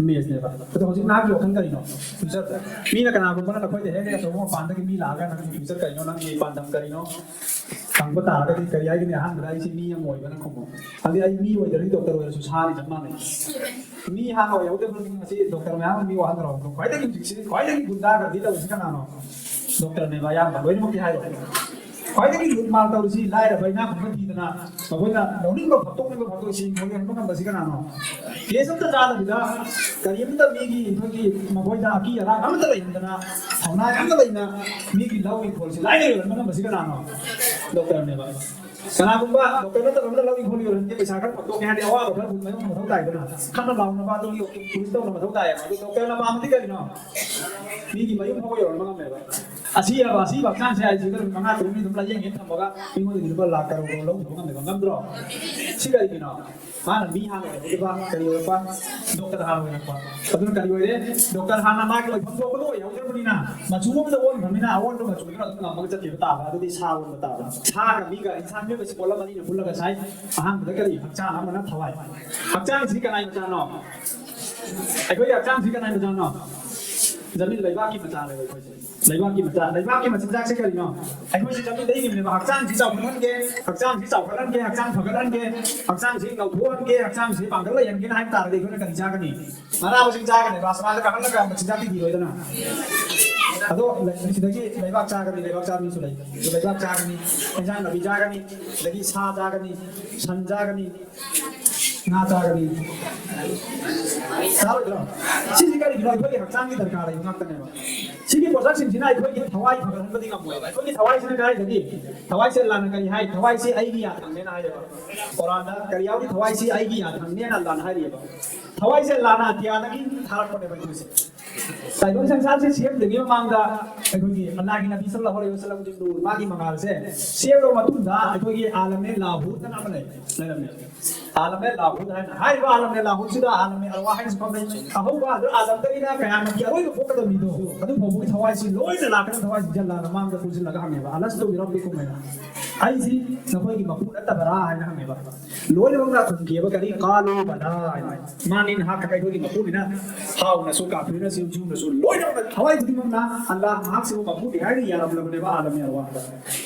ꯃꯦꯠꯁꯅꯦꯕ꯫ ꯑꯗꯣ ꯍꯧꯖꯤꯛ ꯅꯍꯥꯛꯀꯤ ꯋꯥꯈꯜ ꯀꯔꯤꯅꯣ? ꯐ꯭ꯌꯨꯆꯔꯗ ꯃꯤꯅ ꯀꯅꯥꯒꯨꯝꯕꯅ ꯅꯈꯣꯏꯗ ꯍꯦꯛ ꯍꯦꯛ ꯑꯆꯧꯕ ꯃꯄꯥꯟꯗꯒꯤ ꯃꯤ ꯂꯥꯛꯑꯒ "ꯅꯪꯒꯤ ꯐ꯭ꯌꯨꯆꯔ ꯀꯔꯤꯅꯣ? ꯅꯪꯒꯤ ꯄꯥꯟꯗꯝ ꯀꯔꯤꯅꯣ?" ꯍꯪꯕ ꯇꯥꯔꯒꯗꯤ ꯀꯔꯤ ꯍꯥꯏꯒꯅꯤ? ꯑꯍꯥꯟꯕꯗ "ꯑꯩꯁꯤ ꯃꯤ ꯑꯃ ꯑꯣꯏꯕꯅ" ꯈꯨꯝꯃꯨ꯫ ꯑꯗꯨꯗꯤ "ꯑꯩ ꯃꯤ ꯑꯣꯏꯗ꯭ꯔꯗꯤ ꯗꯣꯛꯇꯔ ꯑꯣꯏꯔꯁꯨ ꯁꯥꯅꯤ" ꯆꯞ ꯃꯥꯟꯅꯩ꯫ ꯃꯤ ꯍꯥꯟꯅ ꯑꯣꯏꯍꯧꯗꯕꯅꯤ, ꯉꯁꯤ ꯗꯣꯛꯇꯔ ꯃꯌꯥꯝ ꯑꯃ ꯃꯤ ꯋꯥꯍꯟꯈ꯭ꯔꯕ꯫ ꯈ꯭ꯋꯥꯏꯗꯒꯤ ꯍꯧꯖꯤꯛꯁꯤ ꯈ꯭ꯋꯥꯏꯗꯒꯤ ꯒꯨꯟꯗꯥꯒꯔꯗꯤ ꯇꯧꯔꯤꯁꯤ ꯀꯅꯥꯅꯣ? ꯗꯣꯛꯇꯔꯅꯦꯕ ꯑꯌꯥꯝꯕ ꯂꯣꯏꯅꯃꯛꯀꯤ ꯍꯥꯏꯔꯣ꯫ ꯈ꯭ꯋꯥꯏꯗꯒꯤ ꯂꯨꯠ ꯃꯥꯜ ꯇꯧꯔꯤꯁꯤ ꯂꯥꯏꯔꯕ ꯏꯅꯥꯛ ꯈꯨꯟꯕ ꯊꯤꯗꯅ ꯃꯈꯣꯏꯅ ꯂꯧꯅꯤꯡꯕ ꯐꯛꯇꯣꯛꯅꯤꯡꯕ ꯐꯛꯇꯣꯛ ꯏꯁꯤꯡ ꯈꯣꯡ ꯌꯣꯟꯕ ꯉꯝꯕꯁꯤ ꯀꯅꯥꯅꯣ? ꯀꯦꯁ ꯑꯝꯇ ꯆꯥꯗꯕꯤꯗ ꯀꯔꯤꯝꯇ ꯃꯤꯒꯤ ꯑꯩꯈꯣꯏꯒꯤ ꯃꯈꯣꯏꯗ ꯑꯀꯤ ꯑꯔꯥꯛ ꯑꯃꯠꯇ ꯂꯩꯍꯟꯗꯅ ꯊꯧꯅꯥ ꯌꯥꯝꯅ ꯂꯩꯅ ꯃꯤꯒꯤ ꯂꯧ ꯏꯪꯈꯣꯜꯁꯤ ꯂꯥꯏꯅ ꯌꯣꯟꯕ ꯉꯝꯕꯁꯤ ꯀꯅꯥꯅꯣ? ꯗꯣꯛꯇꯔꯅꯦꯕ꯫ ꯀꯅꯥꯒꯨꯝꯕ ꯗꯣꯛꯇꯔ ꯅꯠꯇꯕ ꯑꯃꯅ ꯂꯧ ꯏꯪꯈꯣꯜ ꯌꯣꯜꯍꯟꯒꯦ ꯄꯩꯁꯥ ꯈꯔ ꯐꯪꯗꯣꯛꯀꯦ ꯍꯥꯏꯔꯗꯤ ꯑꯋꯥꯕ ꯈꯔ ꯃꯌꯨꯝ ꯃꯊꯧ ꯇꯥꯏꯗꯅ ꯈꯟꯅ ꯂꯥꯎꯅꯕ ꯑꯗꯨꯒꯤ ꯇꯧꯅ ꯃꯊꯧ ꯇꯥꯏꯌꯦꯕ꯫ ꯑꯗꯨ ꯗꯣꯛꯇꯔꯅ ꯄꯥꯝꯕꯗꯤ ꯀꯔꯤꯅꯣ? ꯃꯤꯒꯤ ꯃꯌꯨꯝ ꯐꯥꯎꯕ ꯌꯧꯍꯟꯕ ꯉꯝꯃꯦꯕ꯫ ꯑꯁꯤ ꯍꯥꯏꯕ ꯑꯁꯤꯕ ꯍꯛꯆꯥꯡꯁꯦ ꯍꯥꯏꯁꯤꯗ ꯅꯨꯃꯤꯠ ꯃꯉꯥ ꯇꯔꯨꯛꯅꯤ ꯑꯗꯨꯝ ꯂꯥꯏꯌꯦꯡꯉꯦ ꯊꯝꯃꯒ ꯃꯤꯉꯣꯟꯗꯒꯤ ꯂꯨꯄꯥ ꯂꯥꯛ ꯀꯔꯣꯔ ꯀꯔꯣꯔ ꯂꯧꯕ ꯉꯝꯃꯦꯕ꯫ ꯉꯝꯗ꯭ꯔꯣ? ꯁꯤ ꯀꯔꯤꯒꯤꯅꯣ? ꯃꯥꯅ ꯃꯤ ꯍꯥꯟꯅ ꯑꯣꯏꯔꯛꯄ ꯀꯔꯤ ꯑꯣꯏꯔꯛꯄ? ꯗꯣꯛꯇꯔ ꯍꯥꯟꯅ ꯑꯣꯏꯔꯛꯄ꯫ ꯑꯗꯨꯅ ꯀꯔꯤ ꯑꯣꯏꯔꯦ? ꯗꯣꯛꯇꯔ ꯍꯥꯟꯅ ꯃꯥꯒꯤ ꯑꯣꯏꯐꯝ ꯊꯣꯛꯄꯗꯣ ꯑꯣꯏꯍꯧꯗ꯭ꯔꯕꯅꯤꯅ ꯃꯆꯨ ꯑꯃꯗ ꯑꯣꯟꯈ꯭ꯔꯕꯅꯤꯅ ꯑꯑꯣꯟꯕ ꯃꯆꯨꯗꯨꯅ ꯑꯗꯨꯝ ꯉꯝꯃꯒ ꯆꯠꯈꯤꯕ ꯇꯥꯕ꯫ ꯑꯗꯨꯗꯤ ꯁꯥ ꯑꯣꯟꯕ ꯇꯥꯕ꯫ ꯁꯥꯒ ꯃꯤꯒ ꯏꯟꯁꯥꯟ ꯃꯤꯑꯣꯏꯕꯁꯤ ꯄꯣꯠꯂꯝ ꯑꯅꯤꯅ ꯄꯨꯜꯂꯒ ꯁꯥꯏ꯫ ꯑꯍꯥꯟꯕꯗ ꯀꯔꯤ? ꯍꯛꯆꯥꯡ ꯑꯃꯅ ꯊꯋꯥꯏ꯫ ꯍꯛꯆꯥꯡꯁꯤ ꯀꯅꯥꯏ ꯃꯆꯥꯅꯣ? ꯑꯩꯈꯣꯏꯒꯤ ꯍꯛꯆꯥꯡꯁꯤ ꯀꯅꯥꯏ ꯃꯆꯥꯅꯣ? ꯖꯃꯤꯟ ꯂꯩꯕꯥꯛꯀꯤ ꯃꯆꯥꯅꯦꯕ ꯑꯩꯈꯣꯏꯁꯦ꯫ ꯂꯩꯕꯥꯛꯀꯤ ꯃꯆꯥ꯫ ꯂꯩꯕꯥꯛꯀꯤ ꯃꯆꯤꯟꯖꯥꯛꯁꯦ ꯀꯔꯤꯅꯣ? ꯑꯩꯈꯣꯏꯁꯦ ꯖꯃꯤꯟꯗꯒꯤ ꯍꯤꯡꯉꯤꯕꯅꯦꯕ꯫ ꯍꯛꯆꯥꯡꯁꯤ ꯆꯥꯎꯈꯠꯍꯟꯒꯦ, ꯍꯛꯆꯥꯡꯁꯤ ꯆꯥꯎꯈꯠꯍꯟꯒꯦ, ꯍꯛꯆꯥꯡ ꯐꯒꯠꯍꯟꯒꯦ, ꯍꯛꯆꯥꯡꯁꯤ ꯅꯧꯊꯣꯛꯍꯟꯒꯦ, ꯍꯛꯆꯥꯡꯁꯤ ꯄꯥꯡꯒꯜ ꯂꯩꯍꯟꯒꯦꯅ ꯍꯥꯏꯕ ꯇꯥꯔꯒꯗꯤ ꯑꯩꯈꯣꯏꯅ ꯀꯔꯤ ꯆꯥꯒꯅꯤ? ꯃꯅꯥ ꯃꯁꯤꯡ ꯆꯥꯒꯅꯦꯕ꯫ ꯑꯁꯃꯥꯟꯗ ꯀꯥꯈꯠꯂꯒ ꯃꯆꯤꯟꯖꯥꯛꯇꯤ ꯊꯤꯔꯣꯏꯗꯅ꯫ ꯑꯗꯣ ꯂꯩ-, ꯁꯤꯗꯒꯤ ꯂꯩꯕꯥꯛ ꯆꯥꯒꯅꯤ, ꯂꯩꯕꯥꯛ ꯆꯥꯕ ꯃꯤꯁꯨ ꯂꯩ꯫ ꯑꯗꯣ ꯂꯩꯕꯥꯛ ꯆꯥꯒꯅꯤ, ꯏꯟꯖꯥꯡ ꯅꯥꯄꯤ ꯆꯥꯒꯅꯤ, ꯑꯗꯒꯤ ꯁꯥ ꯆꯥꯒꯅꯤ, ꯁꯟ ꯆꯥꯒꯅꯤ, ꯉꯥ ꯆꯥꯒꯅꯤ꯫ ꯆꯥꯔꯣꯏꯗ꯭ꯔꯣ? ꯁꯤꯁꯤ ꯀꯔꯤꯒꯤꯅꯣ? ꯑꯩꯈꯣꯏꯒꯤ ꯍꯛꯆꯥꯡꯒꯤ ꯗꯔꯀꯥꯔ ꯂꯩꯕ ꯉꯥꯛꯇꯅꯦꯕ꯫ ꯁꯤꯒꯤ ꯄꯣꯠꯁꯛꯁꯤꯡꯁꯤꯅ ꯑꯩꯈꯣꯏꯒꯤ ꯊꯋꯥꯏ ꯐꯒꯠꯍꯟꯕꯗꯤ ꯉꯝꯃꯣꯏꯕ꯫ ꯑꯩꯈꯣꯏꯒꯤ ꯊꯋꯥꯏꯁꯤꯅ ꯀꯗꯥꯏꯗꯒꯤ? ꯊꯋꯥꯏꯁꯦ ꯑꯜꯂꯥꯅ ꯀꯔꯤ ꯍꯥꯏ? ꯊꯋꯥꯏꯁꯤ ꯑꯩꯒꯤ ꯌꯥꯊꯪꯅꯦꯅ ꯍꯥꯏꯌꯦꯕ꯫ ꯀꯣꯔꯥꯟꯗ ꯀꯔꯤ ꯌꯥꯎꯔꯤ? ꯊꯋꯥꯏꯁꯤ ꯑꯩꯒꯤ ꯌꯥꯊꯪꯅꯦꯅ ꯑꯜꯂꯥꯅ ꯍꯥꯏꯔꯤꯑꯕ꯫ ꯊꯋꯥꯏꯁꯦ ꯑꯜꯂꯥꯅ ꯑꯇꯤꯌꯥꯗꯒꯤ ꯊꯥꯔꯛꯄꯅꯦꯕ ꯑꯩꯈꯣꯏꯁꯦ꯫ ꯇꯥꯏꯕꯪ ꯁꯪꯁꯥꯔꯁꯦ ꯁꯦꯝꯗ꯭ꯔꯤꯉꯩ ꯃꯃꯥꯡꯗ ꯑꯩꯈꯣꯏꯒꯤ ꯑꯜꯂꯥꯍꯒꯤ ꯅꯕꯤ ꯁꯜꯂꯜꯂꯥꯍꯨ ꯑꯂꯩꯍꯤ ꯋꯁꯜꯂꯝꯒꯤ ꯅꯨꯔ, ꯃꯥꯒꯤ ꯃꯉꯥꯜꯁꯦ ꯁꯦꯝꯂꯕ ꯃꯇꯨꯡꯗ ꯑꯩꯈꯣꯏꯒꯤ ꯑꯥꯂꯝꯅꯦ ꯂꯥꯍꯨꯠ ꯑꯅ ꯑꯃ ꯂꯩ, ꯂꯩꯔꯝꯃꯦ꯫ ꯑꯥꯂꯝꯅꯦ ꯂꯥꯍꯨꯠ ꯍꯥꯏꯅ ꯍꯥꯏꯔꯤꯕ ꯑꯥꯂꯝꯅꯦ ꯂꯥꯍꯨꯠꯁꯤꯗ ꯑꯥꯂꯝꯅꯦ ꯑꯔꯋꯥꯍ ꯍꯥꯏꯅꯁꯨ ꯈꯪꯅꯩ꯫ ꯑꯍꯧꯕ ꯑꯗꯨ ꯑꯥꯂꯝꯗꯒꯤꯅ ꯀꯌꯥꯃꯠꯀꯤ ꯑꯔꯣꯏꯕ ꯄꯣꯛꯀꯗꯕ ꯃꯤꯗꯣ ꯑꯗꯨ ꯐꯥꯎꯕꯒꯤ ꯊꯋꯥꯏꯁꯤ ꯂꯣꯏꯅ ꯂꯥꯛꯀꯗꯕ ꯊꯋꯥꯏꯁꯤꯡꯁꯦ ꯑꯜꯂꯥꯍꯅ ꯃꯥꯡꯗ ꯄꯨꯟꯁꯤꯜꯂꯒ ꯍꯪꯉꯦꯕ, "ꯑꯂꯁꯇꯨ ꯕꯤꯔꯕꯤꯀꯨꯝ" ꯍꯥꯏꯅ, "ꯑꯩꯁꯤ ꯅꯈꯣꯏꯒꯤ ꯃꯄꯨ ꯅꯠꯇꯕꯔꯥ?" ꯍꯥꯏꯅ ꯍꯪꯉꯦꯕ꯫ ꯂꯣꯏꯅꯃꯛꯅ ꯈꯨꯝꯈꯤꯕ ꯀꯔꯤ? "ꯀꯥꯂꯨ ꯕꯂꯥ" ꯍꯥꯏꯅ꯫ "ꯃꯥꯅꯤ, ꯅꯍꯥꯛ ꯑꯩꯈꯣꯏꯒꯤ ꯃꯄꯨꯅꯤꯅ", ꯍꯥꯎꯅꯁꯨ ꯀꯥꯐꯤꯔꯅꯁꯨ ꯖꯤꯎꯅꯁꯨ ꯂꯣꯏꯅꯃꯛꯅ ꯊꯋꯥꯏ ꯈꯨꯗꯤꯡꯃꯛꯅ ꯑꯜꯂꯥꯍ ꯃꯍꯥꯛꯁꯤꯕꯨ ꯃꯄꯨꯅꯤ ꯍꯥꯏꯅ ꯌꯥꯔꯝꯂꯕꯅꯦꯕ ꯑꯥꯂꯝ ꯑꯔꯋꯥꯍꯗ꯫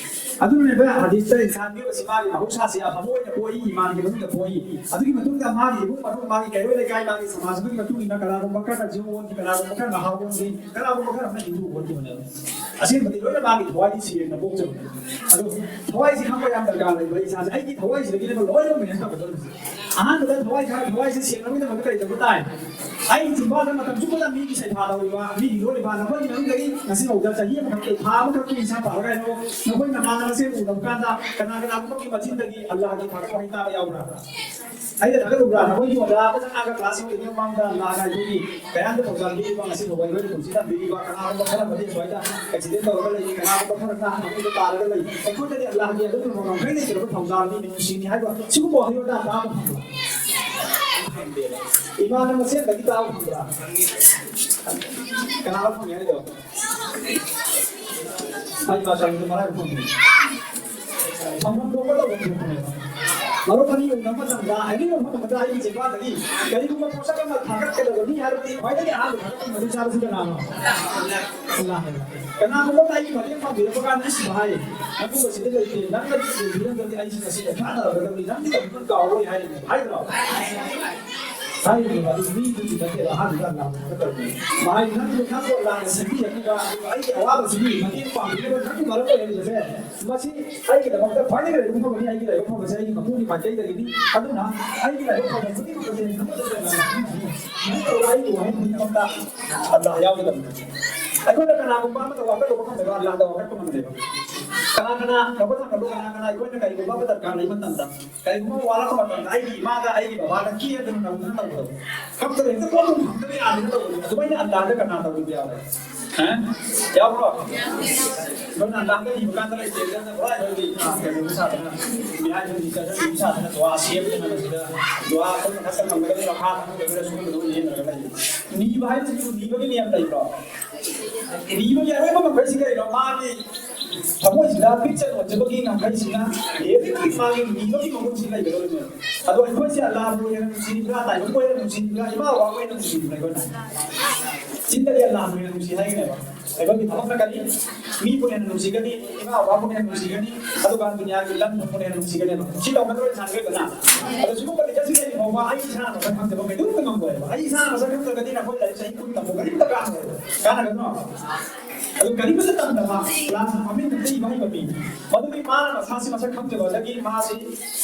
ꯑꯗꯨꯅꯅꯦꯕ ꯍꯗꯤꯁꯇ ꯏꯟꯁꯥꯟꯒꯤ ꯑꯣꯏꯕꯁꯤ ꯃꯥꯒꯤ ꯃꯍꯧꯁꯥꯁꯤ ꯑꯐꯕ ꯑꯣꯏꯅ ꯄꯣꯛꯏ, ꯏꯃꯥꯟꯒꯤ ꯃꯅꯨꯡꯗ ꯄꯣꯛꯏ꯫ ꯑꯗꯨꯒꯤ ꯃꯇꯨꯡꯗ ꯃꯥꯒꯤ ꯏꯃꯨꯡ ꯃꯅꯨꯡ, ꯃꯥꯒꯤ ꯀꯩꯔꯣꯏ ꯂꯩꯀꯥꯏ, ꯃꯥꯒꯤ ꯁꯃꯥꯖ ꯑꯗꯨꯒꯤ ꯃꯇꯨꯡ ꯏꯟꯅ ꯀꯅꯥꯒꯨꯝꯕ ꯈꯔꯅ ꯖꯤꯎ ꯑꯣꯟꯈꯤ, ꯀꯅꯥꯒꯨꯝꯕ ꯈꯔꯅ ꯃꯍꯥꯎ ꯑꯣꯟꯈꯤ, ꯀꯅꯥꯒꯨꯝꯕ ꯈꯔꯅ ꯍꯤꯟꯗꯨ ꯑꯣꯟꯈꯤꯕꯅꯦꯕ꯫ ꯑꯁꯦꯡꯕꯗꯤ ꯂꯣꯏꯅ ꯃꯥꯒꯤ ꯊꯋꯥꯏꯗꯤ ꯁꯦꯡꯅ ꯄꯣꯛꯆꯕꯅꯦ꯫ ꯑꯗꯣ ꯊꯋꯥꯏꯁꯤ ꯈꯪꯕ ꯌꯥꯝ ꯗꯔꯀꯥꯔ ꯂꯩꯕ ꯏꯁꯥꯁꯦ꯫ ꯑꯩꯒꯤ ꯊꯋꯥꯏꯁꯤꯗꯒꯤꯅꯦꯕ ꯂꯣꯏꯅꯃꯛ ꯃꯌꯥꯝ ꯇꯧꯒꯗꯧꯔꯤꯁꯦ꯫ ꯑꯍꯥꯟꯕꯗ ꯊꯋꯥꯏ ꯈꯔ, ꯊꯋꯥꯏꯁꯦ ꯁꯦꯡꯅꯕꯒꯤꯗꯃꯛꯇ ꯀꯔꯤ ꯇꯧꯕ ꯇꯥꯏ? ꯑꯩꯒꯤ ꯆꯤꯝꯕꯥꯜꯗ ꯃꯇꯝ ꯆꯨꯞꯄꯗ ꯃꯤꯒꯤ ꯁꯩꯊꯥ ꯇꯧꯔꯤꯕ, ꯃꯤꯒꯤ ꯂꯣꯜꯂꯤꯕ, ꯅꯈꯣꯏꯒꯤ ꯃꯅꯨꯡꯗꯒꯤ ꯉꯁꯤ ꯐꯥꯎꯗ ꯆꯍꯤ ꯑꯃꯈꯛꯀꯤ, ꯊꯥ ꯑꯃꯈꯛꯀꯤ ꯏꯟꯁꯥꯡ ꯄꯥꯔꯒ ꯍꯥꯏꯔꯣ, ꯅꯈꯣꯏ ꯅꯃꯥꯟꯅꯕꯁꯦ ꯎꯅꯕ ꯀꯥꯟꯗ ꯀꯅꯥ ꯀꯅꯥꯒꯨꯝꯕꯒꯤ ꯃꯆꯤꯟꯗꯒꯤ ꯑꯜꯂꯥꯍꯒꯤ ꯐꯕ ꯋꯥꯍꯩ ꯇꯥꯕ ꯌꯥꯎꯕ꯭ꯔꯥ? ꯑꯩꯅ ꯊꯥꯒꯠꯂꯨꯕ꯭ꯔꯥ? ꯅꯈꯣꯏꯒꯤ ꯑꯣꯖꯥ ꯑꯃ ꯆꯪꯉꯛꯑꯒ ꯀ꯭ꯂꯥꯁ ꯌꯧꯗ꯭ꯔꯤꯉꯩ ꯃꯃꯥꯡꯗ ꯑꯜꯂꯥꯍꯅ ꯑꯩꯈꯣꯏꯒꯤ ꯀꯌꯥꯝꯇ ꯊꯧꯖꯥꯜ ꯄꯤꯔꯤꯕ ꯉꯁꯤ ꯐꯥꯎꯕ ꯑꯩꯈꯣꯏꯅ ꯄꯨꯟꯁꯤ ꯇꯝꯕꯤꯔꯤꯕ ꯀꯅꯥꯒꯨꯝꯕ ꯈꯔ ꯑꯃꯗꯤ ꯑꯁ꯭ꯋꯥꯏꯗ ꯑꯦꯛꯁꯤꯗꯦꯟ ꯇꯧꯔꯒ ꯂꯩ, ꯀꯅꯥꯒꯨꯝꯕ ꯈꯔꯅ ꯃꯈꯣꯏꯗ ꯇꯥꯔꯒ ꯂꯩ꯫ ꯑꯩꯈꯣꯏꯗꯗꯤ ꯑꯜꯂꯥꯍꯒꯤ ꯑꯗꯨꯒꯨꯝꯕ ꯉꯝꯈꯩ ꯂꯩꯇ꯭ꯔꯕ ꯊꯧꯖꯥꯜꯅꯤ, ꯃꯤꯅꯨꯡꯁꯤꯅꯤ ꯍꯥꯏꯕ ꯁꯤꯒꯨꯝꯕ ꯋꯥꯍꯩ ꯋꯥꯇꯥ ꯇꯥꯕ ꯐꯪꯕ꯭ꯔꯥ? ꯐꯪꯗꯦꯕ꯫ ꯏꯃꯥꯅ ꯃꯁꯦꯟꯗꯒꯤ ꯇꯥꯕ ꯐꯪꯕ꯭ꯔꯥ? ꯀꯅꯥꯅ ꯐꯪꯉꯦ ꯍꯥꯏꯗꯣ? ꯑꯩ ꯃꯇꯝꯗꯨ ꯃꯔꯥꯏꯕꯛ ꯐꯪꯉꯤ꯫ ꯐꯪꯐꯝ ꯊꯣꯛꯄ ꯇꯧꯐꯝ ꯊꯣꯛꯄꯅꯦꯕ꯫ ꯃꯔꯨꯞ ꯑꯅꯤ ꯎꯅꯕ ꯃꯇꯝꯗ ꯑꯦꯅꯤ ꯃꯐꯝ ꯑꯃꯗ ꯑꯩꯒꯤ ꯆꯤꯟꯕꯥꯜꯗꯒꯤ ꯀꯔꯤꯒꯨꯝꯕ ꯄꯣꯠꯁꯛ ꯑꯃ ꯊꯥꯒꯠꯀꯗꯕꯅꯤ ꯍꯥꯏꯔꯕꯗꯤ ꯈ꯭ꯋꯥꯏꯗꯒꯤ ꯑꯍꯥꯟꯕ ꯊꯥꯒꯠꯄ ꯃꯗꯨ ꯆꯥꯕꯁꯤ ꯀꯅꯥꯅꯣ? ꯑꯜꯂꯥꯍꯅꯦꯕ꯫ ꯀꯅꯥꯒꯨꯝꯕ ꯑꯃꯅ ꯑꯩꯒꯤ ꯃꯇꯦꯡ ꯄꯥꯡꯕꯤꯔꯛꯄ ꯀꯥꯟꯗ, "ꯑꯁ ꯚꯥꯏ, ꯅꯪꯕꯨ ꯃꯁꯤꯗ ꯂꯩꯇꯦ, ꯅꯪꯅ ꯊꯦꯝꯕꯤꯔꯝꯗ꯭ꯔꯗꯤ ꯑꯩꯁꯤ ꯉꯁꯤ ꯂꯩꯈꯥ ꯇꯥꯔꯛꯀꯗꯕꯅꯤ, ꯅꯪꯗꯤ ꯀꯔꯤꯒꯨꯝꯕ ꯀꯥꯎꯔꯣꯏ" ꯍꯥꯏꯔꯤꯅꯦ, ꯍꯥꯏꯗ꯭ꯔꯣ? ꯍꯥꯏꯔꯤꯕ ꯑꯗꯨ ꯃꯤꯗꯨꯒꯤ ꯅꯠꯇꯦꯕ, ꯑꯍꯥꯟꯕꯗ ꯑꯜꯂꯥꯍꯅ ꯇꯧꯔꯤꯅꯦ꯫ ꯃꯍꯥꯏ ꯅꯪꯕꯨ ꯅꯪꯕꯨ ꯑꯜꯂꯥꯍꯅ ꯁꯦꯝꯕꯤꯔꯛꯂꯤꯕ, ꯑꯗꯨꯒ ꯑꯩꯒꯤ ꯑꯋꯥꯕꯁꯤꯒꯤ ꯃꯇꯦꯡ ꯄꯥꯡꯕꯤꯅꯕ ꯅꯪꯕꯨ ꯃꯔꯝ ꯑꯣꯏꯍꯜꯂꯤꯕꯁꯦ, ꯃꯁꯤ ꯑꯩꯒꯤꯗꯃꯛꯇ ꯈ꯭ꯋꯥꯏꯗꯒꯤ ꯂꯥꯏꯕꯛ ꯐꯕꯅꯤ꯫ ꯑꯩꯒꯤ ꯂꯥꯏꯕꯛ ꯐꯕꯁꯦ ꯑꯩꯒꯤ ꯃꯄꯨꯒꯤ ꯃꯥꯏꯀꯩꯗꯒꯤꯅꯤ꯫ ꯑꯗꯨꯅ ꯑꯩꯒꯤ ꯂꯥꯏꯕꯛ ꯐꯕ ꯈꯨꯗꯤꯡꯃꯛ ꯑꯁꯤ ꯅꯪꯉꯣꯟꯗ ꯂꯩꯔꯕꯅꯤ꯫ ꯅꯪ ꯇꯧꯕ ꯑꯩꯒꯤ ꯋꯥꯍꯩ ꯈꯨꯗꯤꯡꯃꯛꯇ ꯑꯜꯂꯥꯍ ꯌꯥꯎꯒꯗꯕꯅꯤ꯫ ꯑꯩꯈꯣꯏꯅ ꯀꯅꯥꯒꯨꯝꯕ ꯑꯃꯗ ꯋꯥꯀꯠꯂꯨꯕ ꯉꯝꯗꯕ, ꯑꯜꯂꯥꯍꯗ ꯋꯥꯀꯠꯄ ꯉꯝꯗꯦꯕ꯫ ꯀꯅꯥ ꯀꯅꯥ ꯂꯧꯕ ꯊꯥꯡꯒꯠꯂꯨ, ꯀꯅꯥ ꯀꯅꯥ ꯑꯩꯈꯣꯏꯅ ꯀꯔꯤꯒꯨꯝꯕ ꯑꯃ ꯗꯔꯀꯥꯔ ꯂꯩꯕ ꯃꯇꯝꯗ, ꯀꯔꯤꯒꯨꯝꯕ ꯋꯥꯔꯛꯄ ꯃꯇꯝꯗ ꯑꯩꯒꯤ ꯏꯃꯥꯗ, ꯑꯩꯒꯤ ꯕꯕꯥꯗ ꯀꯦꯗꯅ ꯅꯧꯗꯅ ꯇꯧꯕꯗꯣ, ꯀꯞꯇꯅ ꯍꯦꯛꯇ ꯀꯣꯟ ꯊꯝꯗꯕ ꯌꯥꯗꯅ ꯇꯧꯕꯗꯣ, ꯑꯗꯨꯃꯥꯏꯅ ꯑꯜꯂꯥꯍꯗ ꯀꯅꯥ ꯇꯧꯕꯤꯕ ꯌꯥꯎꯔꯦ? ꯍꯥ? ꯌꯥꯎꯕ꯭ꯔꯣ? ꯑꯗꯨꯅ ꯑꯜꯂꯥꯍꯗ ꯅꯤꯕ ꯀꯥꯟꯗ ꯂꯩꯇꯦꯗꯅ ꯄꯨꯔꯥ ꯑꯩꯈꯣꯏꯒꯤ, ꯑꯥ, ꯀꯩꯅꯣ ꯁꯥꯗꯅ, ꯃꯤꯍꯥꯏ ꯃꯤꯆꯠꯅ ꯁꯥꯗꯅ ꯗꯨꯋꯥ ꯁꯦꯝꯗꯅ ꯃꯁꯤꯗ ꯗꯨꯋꯥ ꯑꯩꯈꯣꯏꯅ ꯈꯛꯇ ꯉꯝꯒꯗꯕꯅꯤ, ꯃꯈꯥ ꯊꯝꯒꯗꯕꯅꯤ, ꯁꯤꯒꯨꯝꯕꯗ ꯑꯣꯏꯅ ꯌꯦꯡꯅꯔꯒ ꯂꯩ꯫ ꯅꯤꯕ ꯍꯥꯏꯕꯁꯤꯕꯨ ꯅꯤꯕꯒꯤ ꯅꯤꯌꯝ ꯂꯩꯕ꯭ꯔꯣ? ꯅꯤꯕꯒꯤ ꯑꯔꯣꯏꯕ ꯃꯈꯩꯁꯤ ꯀꯩꯅꯣ? ꯃꯥꯒꯤ ꯊꯃꯣꯏꯁꯤꯗ ꯄꯤꯛꯆ ꯂꯣꯟꯖꯕꯒꯤ ꯉꯝꯈꯩꯁꯤꯅ ꯍꯦꯟꯅ ꯃꯥꯒꯤ ꯅꯤꯕꯒꯤ ꯃꯒꯨꯟꯁꯤ ꯂꯩꯒꯗꯧꯔꯤꯕꯅꯦꯕ꯫ ꯑꯗꯣ ꯑꯩꯈꯣꯏꯁꯦ ꯑꯜꯂꯥꯍꯕꯨ ꯍꯦꯟꯅ ꯅꯨꯡꯁꯤꯔꯤꯕ꯭ꯔꯥ, ꯇꯥꯏꯕꯪꯕꯨ ꯍꯦꯟꯅ ꯅꯨꯡꯁꯤꯔꯤꯕ꯭ꯔꯥ, ꯏꯃꯥ ꯕꯕꯥꯕꯨ ꯍꯦꯟꯅ ꯅꯨꯡꯁꯤꯔꯤꯕ꯭ꯔꯥ? ꯑꯩꯈꯣꯏꯅ ꯆꯤꯟꯗꯗꯤ ꯑꯜꯂꯥꯍꯕꯨ ꯍꯦꯟꯅ ꯅꯨꯡꯁꯤ ꯍꯥꯏꯒꯅꯦꯕ꯫ ꯑꯩꯈꯣꯏꯒꯤ ꯊꯕꯛꯅ ꯀꯔꯤ? ꯃꯤꯕꯨ ꯍꯦꯟꯅ ꯅꯨꯡꯁꯤꯒꯅꯤ, ꯏꯃꯥ ꯕꯕꯥꯕꯨ ꯍꯦꯟꯅ ꯅꯨꯡꯁꯤꯒꯅꯤ, ꯑꯗꯨꯒ ꯗꯨꯅꯤꯌꯥꯒꯤ ꯂꯝ ꯊꯣꯛꯄꯅ ꯍꯦꯟꯅ ꯅꯨꯡꯁꯤꯒꯅꯦꯕ꯫ ꯁꯤ ꯇꯧꯅꯗ꯭ꯔꯣ ꯏꯟꯁꯥꯟ ꯑꯣꯏꯕꯅ? ꯑꯗꯣ ꯁꯤꯒꯨꯝꯕ ꯂꯤꯆꯠꯁꯤ ꯂꯩꯔꯤ ꯐꯥꯎꯕ ꯑꯩ ꯏꯁꯥꯅ ꯃꯁꯛ ꯈꯪꯗꯕ ꯀꯩꯗꯧꯕ ꯉꯝꯃꯣꯏꯕ꯫ ꯑꯩ ꯏꯁꯥꯅ ꯃꯁꯛ ꯈꯪꯗ꯭ꯔꯒꯗꯤ ꯅꯈꯣꯏ ꯂꯥꯏꯔꯤꯛ ꯆꯍꯤ ꯀꯨꯟ ꯇꯝꯕ ꯀꯔꯤꯝꯇ ꯀꯥꯟꯅꯔꯣꯏꯕ꯫ ꯀꯥꯟꯅꯒꯗ꯭ꯔꯣ? ꯑꯗꯨ ꯀꯔꯤꯝꯇ ꯇꯝꯗꯕ, ꯀ꯭ꯂꯥꯁ ꯃꯃꯤꯡ ꯈꯛꯇ ꯏꯕ ꯍꯩꯕ ꯃꯤ, ꯃꯗꯨꯒꯤ ꯃꯥꯅ ꯃꯁꯥꯁꯤ ꯃꯁꯛ ꯈꯪꯗꯕꯗꯒꯤ ꯃꯥꯁꯤ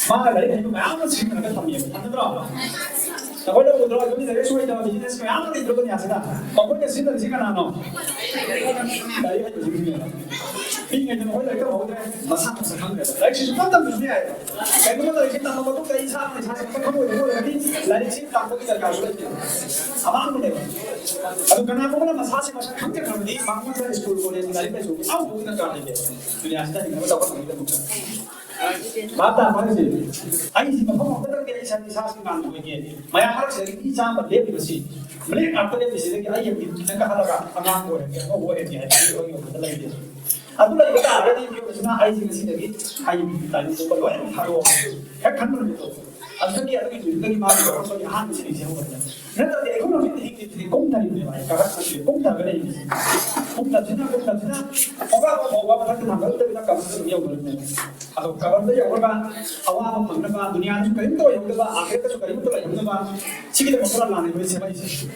ꯃꯥꯅ ꯂꯥꯏꯔꯤꯛ ꯍꯩꯕ ꯃꯌꯥꯝ ꯑꯃ ꯁꯤꯡꯅꯔꯒ ꯊꯝꯃꯦꯕ꯫ ꯊꯝꯗ꯭ꯔꯣ? ꯅꯈꯣꯏꯅ ꯎꯗ꯭ꯔꯣ? ꯑꯩꯈꯣꯏꯒꯤ ꯂꯥꯏꯔꯤꯛ ꯂꯥꯏꯁꯨ ꯍꯩꯇꯕ ꯕꯤꯖꯤꯅꯦꯁ ꯃꯌꯥꯝ ꯑꯃ ꯂꯩꯇ꯭ꯔꯣ ꯗꯨꯅꯤꯌꯥꯁꯤꯗ? ꯃꯈꯣꯏꯅ ꯁꯤꯖꯤꯟꯅꯔꯤꯁꯤ ꯀꯅꯥꯅꯣ? ꯂꯥꯏꯔꯤꯛ ꯍꯩꯕꯁꯤꯡꯁꯤꯅꯦꯕ꯫ ꯄꯤꯛꯏꯉꯩꯗ ꯃꯈꯣꯏ ꯂꯥꯏꯔꯤꯛ ꯇꯝꯍꯧꯗ꯭ꯔꯦ, ꯃꯁꯥ ꯃꯁꯛ ꯈꯪꯗ꯭ꯔꯦꯕ꯫ ꯂꯥꯏꯔꯤꯛꯁꯤꯁꯨ ꯄꯪꯇꯝ ꯇꯝꯕꯁꯨ ꯌꯥꯏꯌꯦꯕ꯫ ꯀꯩꯒꯨꯝꯕ ꯂꯥꯏꯔꯤꯛꯁꯤ ꯇꯝꯃ ꯃꯇꯨꯡꯗ ꯑꯩ ꯏꯁꯥꯅ ꯏꯁꯥꯁꯦ ꯃꯁꯛ ꯈꯪꯉꯣꯏꯗꯕ ꯑꯣꯏꯔꯒꯗꯤ ꯂꯥꯏꯔꯤꯛꯁꯤ ꯇꯝꯕꯒꯤ ꯗꯔꯀꯥꯔꯁꯨ ꯂꯩꯇꯦ꯫ ꯑꯃꯥꯡꯕꯅꯦꯕ꯫ ꯑꯗꯨ ꯀꯅꯥꯒꯨꯝꯕꯅ ꯃꯁꯥꯁꯦ ꯃꯁꯛ ꯈꯪꯖꯈ꯭ꯔꯕꯗꯤ ꯃꯉꯣꯟꯗ ꯁ꯭ꯀꯨꯜ ꯀꯣꯂꯦꯖ ꯂꯥꯏꯔꯤꯛ ꯂꯥꯏꯁꯨ ꯌꯥꯎꯗꯕꯒꯤ ꯗꯔꯀꯥꯔ ꯂꯩꯇꯦ꯫ ꯗꯨꯅꯤꯌꯥꯁꯤꯗ ꯍꯤꯡꯅꯕ ꯆꯥꯎꯈꯠꯅꯕꯒꯤꯗꯃꯛꯇ꯫ ꯚꯥꯞ ꯇꯥꯕ ꯍꯥꯏꯁꯦ? ꯑꯩꯁꯤ ꯃꯐꯝ ꯑꯃꯈꯛꯇꯪꯗꯤ ꯑꯩ ꯏꯁꯥ, ꯏꯁꯥꯁꯤ ꯉꯥꯟꯕ ꯑꯣꯏꯒꯦ꯫ ꯃꯌꯥꯝ ꯃꯔꯛꯁꯤꯗꯒꯤ ꯃꯤ ꯆꯥꯝꯃ ꯂꯦꯞꯄꯤꯕꯁꯤ, ꯕ꯭ꯂꯦꯛ ꯉꯥꯛꯇ ꯂꯦꯞꯄꯤꯁꯤꯗꯒꯤ ꯑꯩ ꯍꯧꯖꯤꯛ ꯈꯤꯇꯪ ꯀꯥꯈꯠꯂꯒ ꯑꯉꯥꯡꯕ ꯑꯣꯏꯔꯒꯦ, ꯑꯉꯧꯕ ꯑꯣꯏꯔꯒꯦ ꯍꯥꯏꯕꯒꯤ ꯋꯥꯈꯜꯗ ꯂꯩꯇꯦ꯫ ꯑꯗꯨ ꯂꯩꯕ ꯇꯥꯔꯒꯗꯤ ꯃꯤꯑꯣꯏꯕꯁꯤꯅ ꯑꯩꯁꯤ ꯉꯁꯤꯗꯒꯤ ꯑꯩ ꯇꯥꯏꯕꯪ ꯄꯨꯝꯕ ꯂꯣꯏꯅ ꯊꯥꯗꯣꯛꯑꯒꯦ꯫ ꯍꯦꯛ ꯈꯟꯕ ꯅꯨꯃꯤꯠꯇꯣ, ꯑꯗꯨꯗꯒꯤ ꯑꯗꯨꯒꯤ ꯅꯨꯃꯤꯠꯇꯨꯗꯒꯤ ꯃꯥꯒꯤ ꯋꯥꯈꯜꯂꯣꯟꯒꯤ ꯑꯍꯥꯟꯕ ꯁꯤꯔꯤꯁꯦ ꯍꯧꯔꯛꯄꯅꯦ꯫ ꯅꯠꯇ꯭ꯔꯗꯤ ꯑꯩꯈꯣꯏ ꯃꯃꯤꯠꯅ ꯍꯤꯡꯉꯤꯁꯤꯗꯤ ꯀꯨꯝꯊꯔꯤꯕꯅꯦꯕ, ꯑꯩ ꯀꯥꯈꯠꯄꯁꯤꯗꯤ ꯀꯨꯝꯊꯔꯒ ꯂꯩꯔꯤꯕꯁꯤ꯫ ꯀꯨꯝꯊꯗꯨꯅ, ꯀꯨꯝꯊꯗꯨꯅ ꯈꯣꯡꯒꯥꯎ ꯐꯥꯎꯕ ꯃꯊꯛꯇ ꯊꯥꯡꯒꯠꯂꯛꯇꯕꯤꯗ ꯀꯝꯗ ꯑꯗꯨꯝ ꯌꯧꯗꯣꯔꯤꯕꯅꯦꯕ꯫ ꯑꯗꯣ ꯀꯕꯔꯗ ꯌꯧꯔꯒ ꯑꯋꯥꯕ ꯐꯪꯅꯕ, ꯗꯨꯅꯤꯌꯥꯗꯁꯨ ꯀꯔꯤꯝꯇ ꯑꯣꯏꯍꯧꯗꯕ, ꯑꯥꯈꯤꯔꯠꯇꯁꯨ ꯀꯔꯤꯝꯇ ꯂꯩꯍꯧꯗꯕ, ꯁꯤꯒꯤꯗꯃꯛꯇ ꯑꯜꯂꯥꯍꯅ ꯑꯩꯈꯣꯏ ꯁꯦꯝꯃꯛꯏꯁꯦ꯫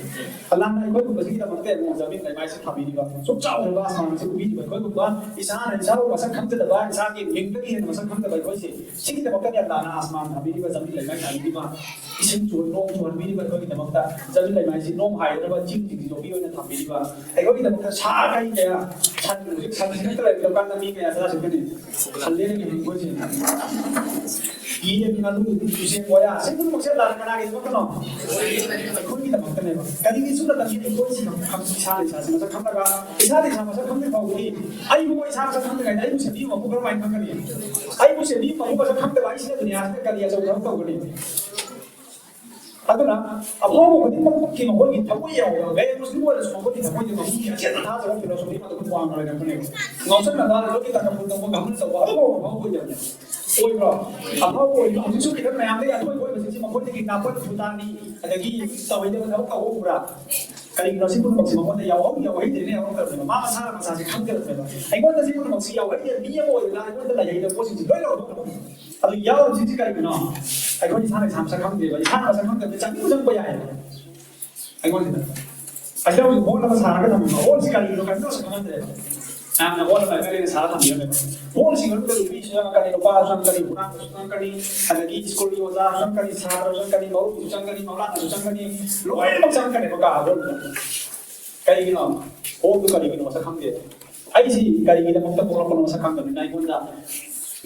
ꯑꯜꯂꯥꯍꯅ ꯑꯩꯈꯣꯏꯒꯨꯝꯕꯁꯤꯒꯤꯗꯃꯛꯇ ꯌꯦꯡꯉꯣ, ꯖꯃꯤꯟ ꯂꯩꯃꯥꯏꯁꯦ ꯊꯥꯕꯤꯔꯤꯕ, ꯁꯨꯛ ꯆꯥꯎꯔꯕ ꯑꯁꯃꯥꯟꯁꯦ ꯎꯕꯤꯔꯤꯕ ꯑꯩꯈꯣꯏꯒꯨꯝꯕ, ꯏꯁꯥꯅ ꯏꯁꯥꯕꯨ ꯃꯁꯛ ꯈꯪꯖꯗꯕ, ꯏꯁꯥꯒꯤ ꯃꯤꯡꯗꯒꯤ ꯍꯦꯟꯅ ꯃꯁꯛ ꯈꯪꯗꯕ ꯑꯩꯈꯣꯏꯁꯦ, ꯁꯤꯒꯤꯗꯃꯛꯇꯅꯦ ꯑꯜꯂꯥꯍꯅ ꯑꯁꯃꯥꯟ ꯊꯥꯕꯤꯔꯤꯕ, ꯖꯃꯤꯟ ꯂꯩꯃꯥꯏ ꯊꯥꯕꯤꯔꯤꯕ, ꯏꯁꯤꯡ ꯆꯨ-, ꯅꯣꯡ ꯆꯨꯍꯟꯕꯤꯔꯤꯕ ꯑꯩꯈꯣꯏꯒꯤꯗꯃꯛꯇ, ꯖꯃꯤꯟ ꯂꯩꯃꯥꯏꯁꯤ ꯅꯣꯡ ꯍꯥꯏꯗꯅꯕ ꯆꯤꯡꯁꯤꯡꯁꯤ ꯌꯣꯛꯄꯤ ꯑꯣꯏꯅ ꯊꯝꯕꯤꯔꯤꯕ, ꯑꯩꯈꯣꯏꯒꯤꯗꯃꯛꯇ ꯁꯥ ꯀꯩ ꯀꯌꯥ, ꯁꯟ, ꯍꯧꯖꯤꯛ ꯁꯟꯁꯤ ꯈꯛꯇ ꯂꯩꯔꯝꯗꯕ ꯀꯥꯟꯗ ꯃꯤ ꯀꯌꯥ ꯆꯔꯥ ꯆꯠꯀꯅꯤ? ꯁꯟꯗꯦꯗꯒꯤ ꯍꯧꯖꯤꯛ ꯑꯩꯈꯣꯏꯁꯦ ꯌꯦꯟ, ꯉꯥꯅꯨ, ꯎꯆꯦꯛ, ꯋꯥꯌꯥ, ꯁꯤ ꯄꯨꯝꯅꯃꯛꯁꯦ ꯑꯜꯂꯥꯍꯅ ꯀꯅꯥꯒꯤꯗꯃꯛꯇꯅꯣ? ꯑꯩꯈꯣꯏꯒꯤꯗꯃꯛꯇꯅꯦꯕ꯫ ꯀꯔꯤꯒꯤ ꯁꯨꯝꯅ ꯇꯝꯕꯤ? ꯑꯩꯈꯣꯏꯁꯤ ꯏꯁꯥꯅ ꯏꯁꯥꯁꯤ ꯃꯁꯛ ꯈꯪꯗꯕ, ꯏꯁꯥꯅ ꯏꯁꯥ ꯃꯁꯛ ꯈꯪꯗ꯭ꯔꯤ ꯐꯥꯎꯕꯗꯤ ꯑꯩꯕꯨ ꯏꯁꯥ ꯃꯁꯛ ꯈꯪꯗ꯭ꯔꯤꯉꯩꯗ ꯑꯩꯕꯨ ꯁꯦꯝꯕꯤꯕ ꯃꯄꯨ ꯀꯔꯝꯍꯥꯏꯅ ꯈꯪꯒꯅꯤ? ꯑꯩꯕꯨ ꯁꯦꯝꯕꯤꯕ ꯃꯄꯨ ꯃꯁꯛ ꯈꯪꯗꯕ ꯑꯩꯁꯤꯅ ꯗꯨꯅꯤꯌꯥꯁꯤꯗ ꯀꯔꯤ ꯑꯆꯧꯕ ꯊꯕꯛ ꯇꯧꯒꯅꯤ? ꯑꯗꯨꯅ ꯑꯐꯥꯎꯕ ꯈꯨꯗꯤꯡꯃꯛꯀꯤ ꯃꯈꯣꯏꯒꯤ ꯊꯃꯣꯏ ꯌꯥꯎꯕ, ꯒꯩꯔ ꯃꯨꯁꯂꯤꯝ ꯑꯣꯏꯔꯁꯨ ꯃꯈꯣꯏꯒꯤ ꯊꯃꯣꯏꯗ ꯃꯈꯣꯏꯒꯤ ꯑꯆꯦꯠ ꯑꯊꯥ ꯆꯠꯂꯛꯈꯤꯕ ꯁꯨꯝ ꯃꯗꯨ ꯋꯥꯡꯅ ꯂꯩꯔꯛꯄꯅꯦꯕ꯫ ꯉꯥꯎꯁꯟꯅꯕ, ꯂꯣꯏꯒꯤ ꯇꯥꯡꯀꯛ ꯇꯧꯕ ꯉꯝꯅ ꯇꯧꯕ ꯑꯐꯥꯎꯕ ꯑꯐꯥꯎꯕ ꯑꯣꯏꯗꯕꯅꯦ꯫ ꯑꯣꯏꯕ꯭ꯔꯣ? ꯑꯐꯥꯎꯕ ꯑꯣꯏꯕ ꯍꯧꯖꯤꯛꯁꯨ ꯈꯤꯇꯪ ꯃꯌꯥꯝꯗꯒꯤ ꯑꯊꯣꯏꯕ ꯑꯣꯏꯕꯁꯤꯡꯁꯤ ꯃꯈꯣꯏꯗꯒꯤ ꯅꯥꯄꯠ ꯐꯨꯇꯥꯅꯤ, ꯑꯗꯒꯤ ꯇꯧꯍꯩꯗꯕ ꯊꯕꯛ ꯇꯧꯕ ꯎꯕ꯭ꯔꯥ? ꯀꯔꯤꯒꯤꯅꯣ ꯁꯤ ꯄꯨꯝꯅꯃꯛꯁꯤ ꯃꯉꯣꯟꯗ ꯌꯥꯎꯍꯧ ꯌꯥꯎꯍꯩꯗ꯭ꯔꯦꯅꯦ ꯌꯥꯎꯔꯛꯇꯕꯅꯦꯕ꯫ ꯃꯥ ꯃꯁꯥꯅ ꯃꯁꯥꯁꯦ ꯈꯪꯖꯔꯛꯄꯅꯦꯕ꯫ ꯑꯩꯉꯣꯟꯗ ꯁꯤ ꯄꯨꯝꯅꯃꯛꯁꯤ ꯌꯥꯎꯍꯩꯗꯦ, ꯃꯤ ꯑꯃ ꯑꯣꯏꯕꯗ ꯑꯩꯉꯣꯟꯗ ꯂꯩꯍꯩꯗꯕ ꯄꯣꯠꯁꯤꯡꯁꯤ ꯂꯣꯏ ꯂꯧꯔꯛꯄ꯫ ꯑꯗꯨ ꯌꯥꯎꯔꯤꯁꯤꯡꯁꯤ ꯀꯔꯤꯒꯤꯅꯣ? ꯑꯩꯈꯣꯏ ꯏꯁꯥꯅ ꯏꯁꯥ ꯃꯁꯛ ꯈꯪꯗꯦꯕ꯫ ꯏꯁꯥꯅ ꯃꯁꯛ ꯈꯪꯗꯕꯗ ꯆꯪꯅꯤꯡꯕ ꯆꯪꯕ ꯌꯥꯏꯌꯦꯕ꯫ ꯑꯩꯉꯣꯟꯁꯤꯗ ꯑꯩꯅ ꯍꯧꯖꯤꯛ ꯍꯣꯜ ꯑꯃ ꯁꯥꯔꯒ ꯊꯝꯃꯤꯕ꯫ ꯍꯣꯜꯁꯤ ꯀꯔꯤꯒꯤꯅꯣ ꯀꯔꯤꯝꯇ ꯃꯁꯛ ꯈꯪꯍꯟꯗ꯭ꯔꯦꯕ꯫ ꯃꯌꯥꯝꯅ ꯍꯣꯜ ꯑꯃ ꯑꯩꯈꯣꯏꯅ ꯁꯥꯔꯒ ꯊꯝꯕꯤꯔꯝꯃꯦꯕ꯫ ꯍꯣꯜꯁꯤꯡ ꯃꯅꯨꯡꯗ ꯅꯨꯄꯤꯁꯨ ꯆꯪꯉꯛꯀꯅꯤ, ꯅꯨꯄꯥꯁꯨ ꯆꯪꯉꯛꯀꯅꯤ, ꯍꯨꯔꯥꯟꯕꯁꯨ ꯆꯪꯉꯛꯀꯅꯤ, ꯑꯗꯒꯤ ꯁ꯭ꯀꯨꯜꯒꯤ ꯑꯣꯖꯥꯁꯨ ꯆꯪꯉꯛꯀꯅꯤ, ꯁꯥꯇ꯭ꯔꯁꯨ ꯆꯪꯉꯛꯀꯅꯤ, ꯃꯧꯔꯨꯕꯤꯁꯨ ꯆꯪꯉꯛꯀꯅꯤ, ꯃꯧꯂꯥꯅꯁꯨ ꯆꯪꯉꯛꯀꯅꯤ, ꯂꯣꯏꯅꯃꯛ ꯆꯪꯉꯛꯀꯅꯦꯕ ꯀꯥ ꯍꯣꯜꯗꯨꯗ꯫ ꯀꯩꯒꯤꯅꯣ? ꯍꯣꯜꯗꯨ ꯀꯔꯤꯒꯤꯅꯣ ꯃꯁꯛ ꯈꯪꯗꯦ꯫ ꯑꯩꯁꯤ ꯀꯔꯤꯒꯤꯗꯃꯛꯇ ꯄꯣꯛꯂꯛꯄꯅꯣ ꯃꯁꯛ ꯈꯪꯗꯕꯅꯤꯅ ꯑꯩꯉꯣꯟꯗ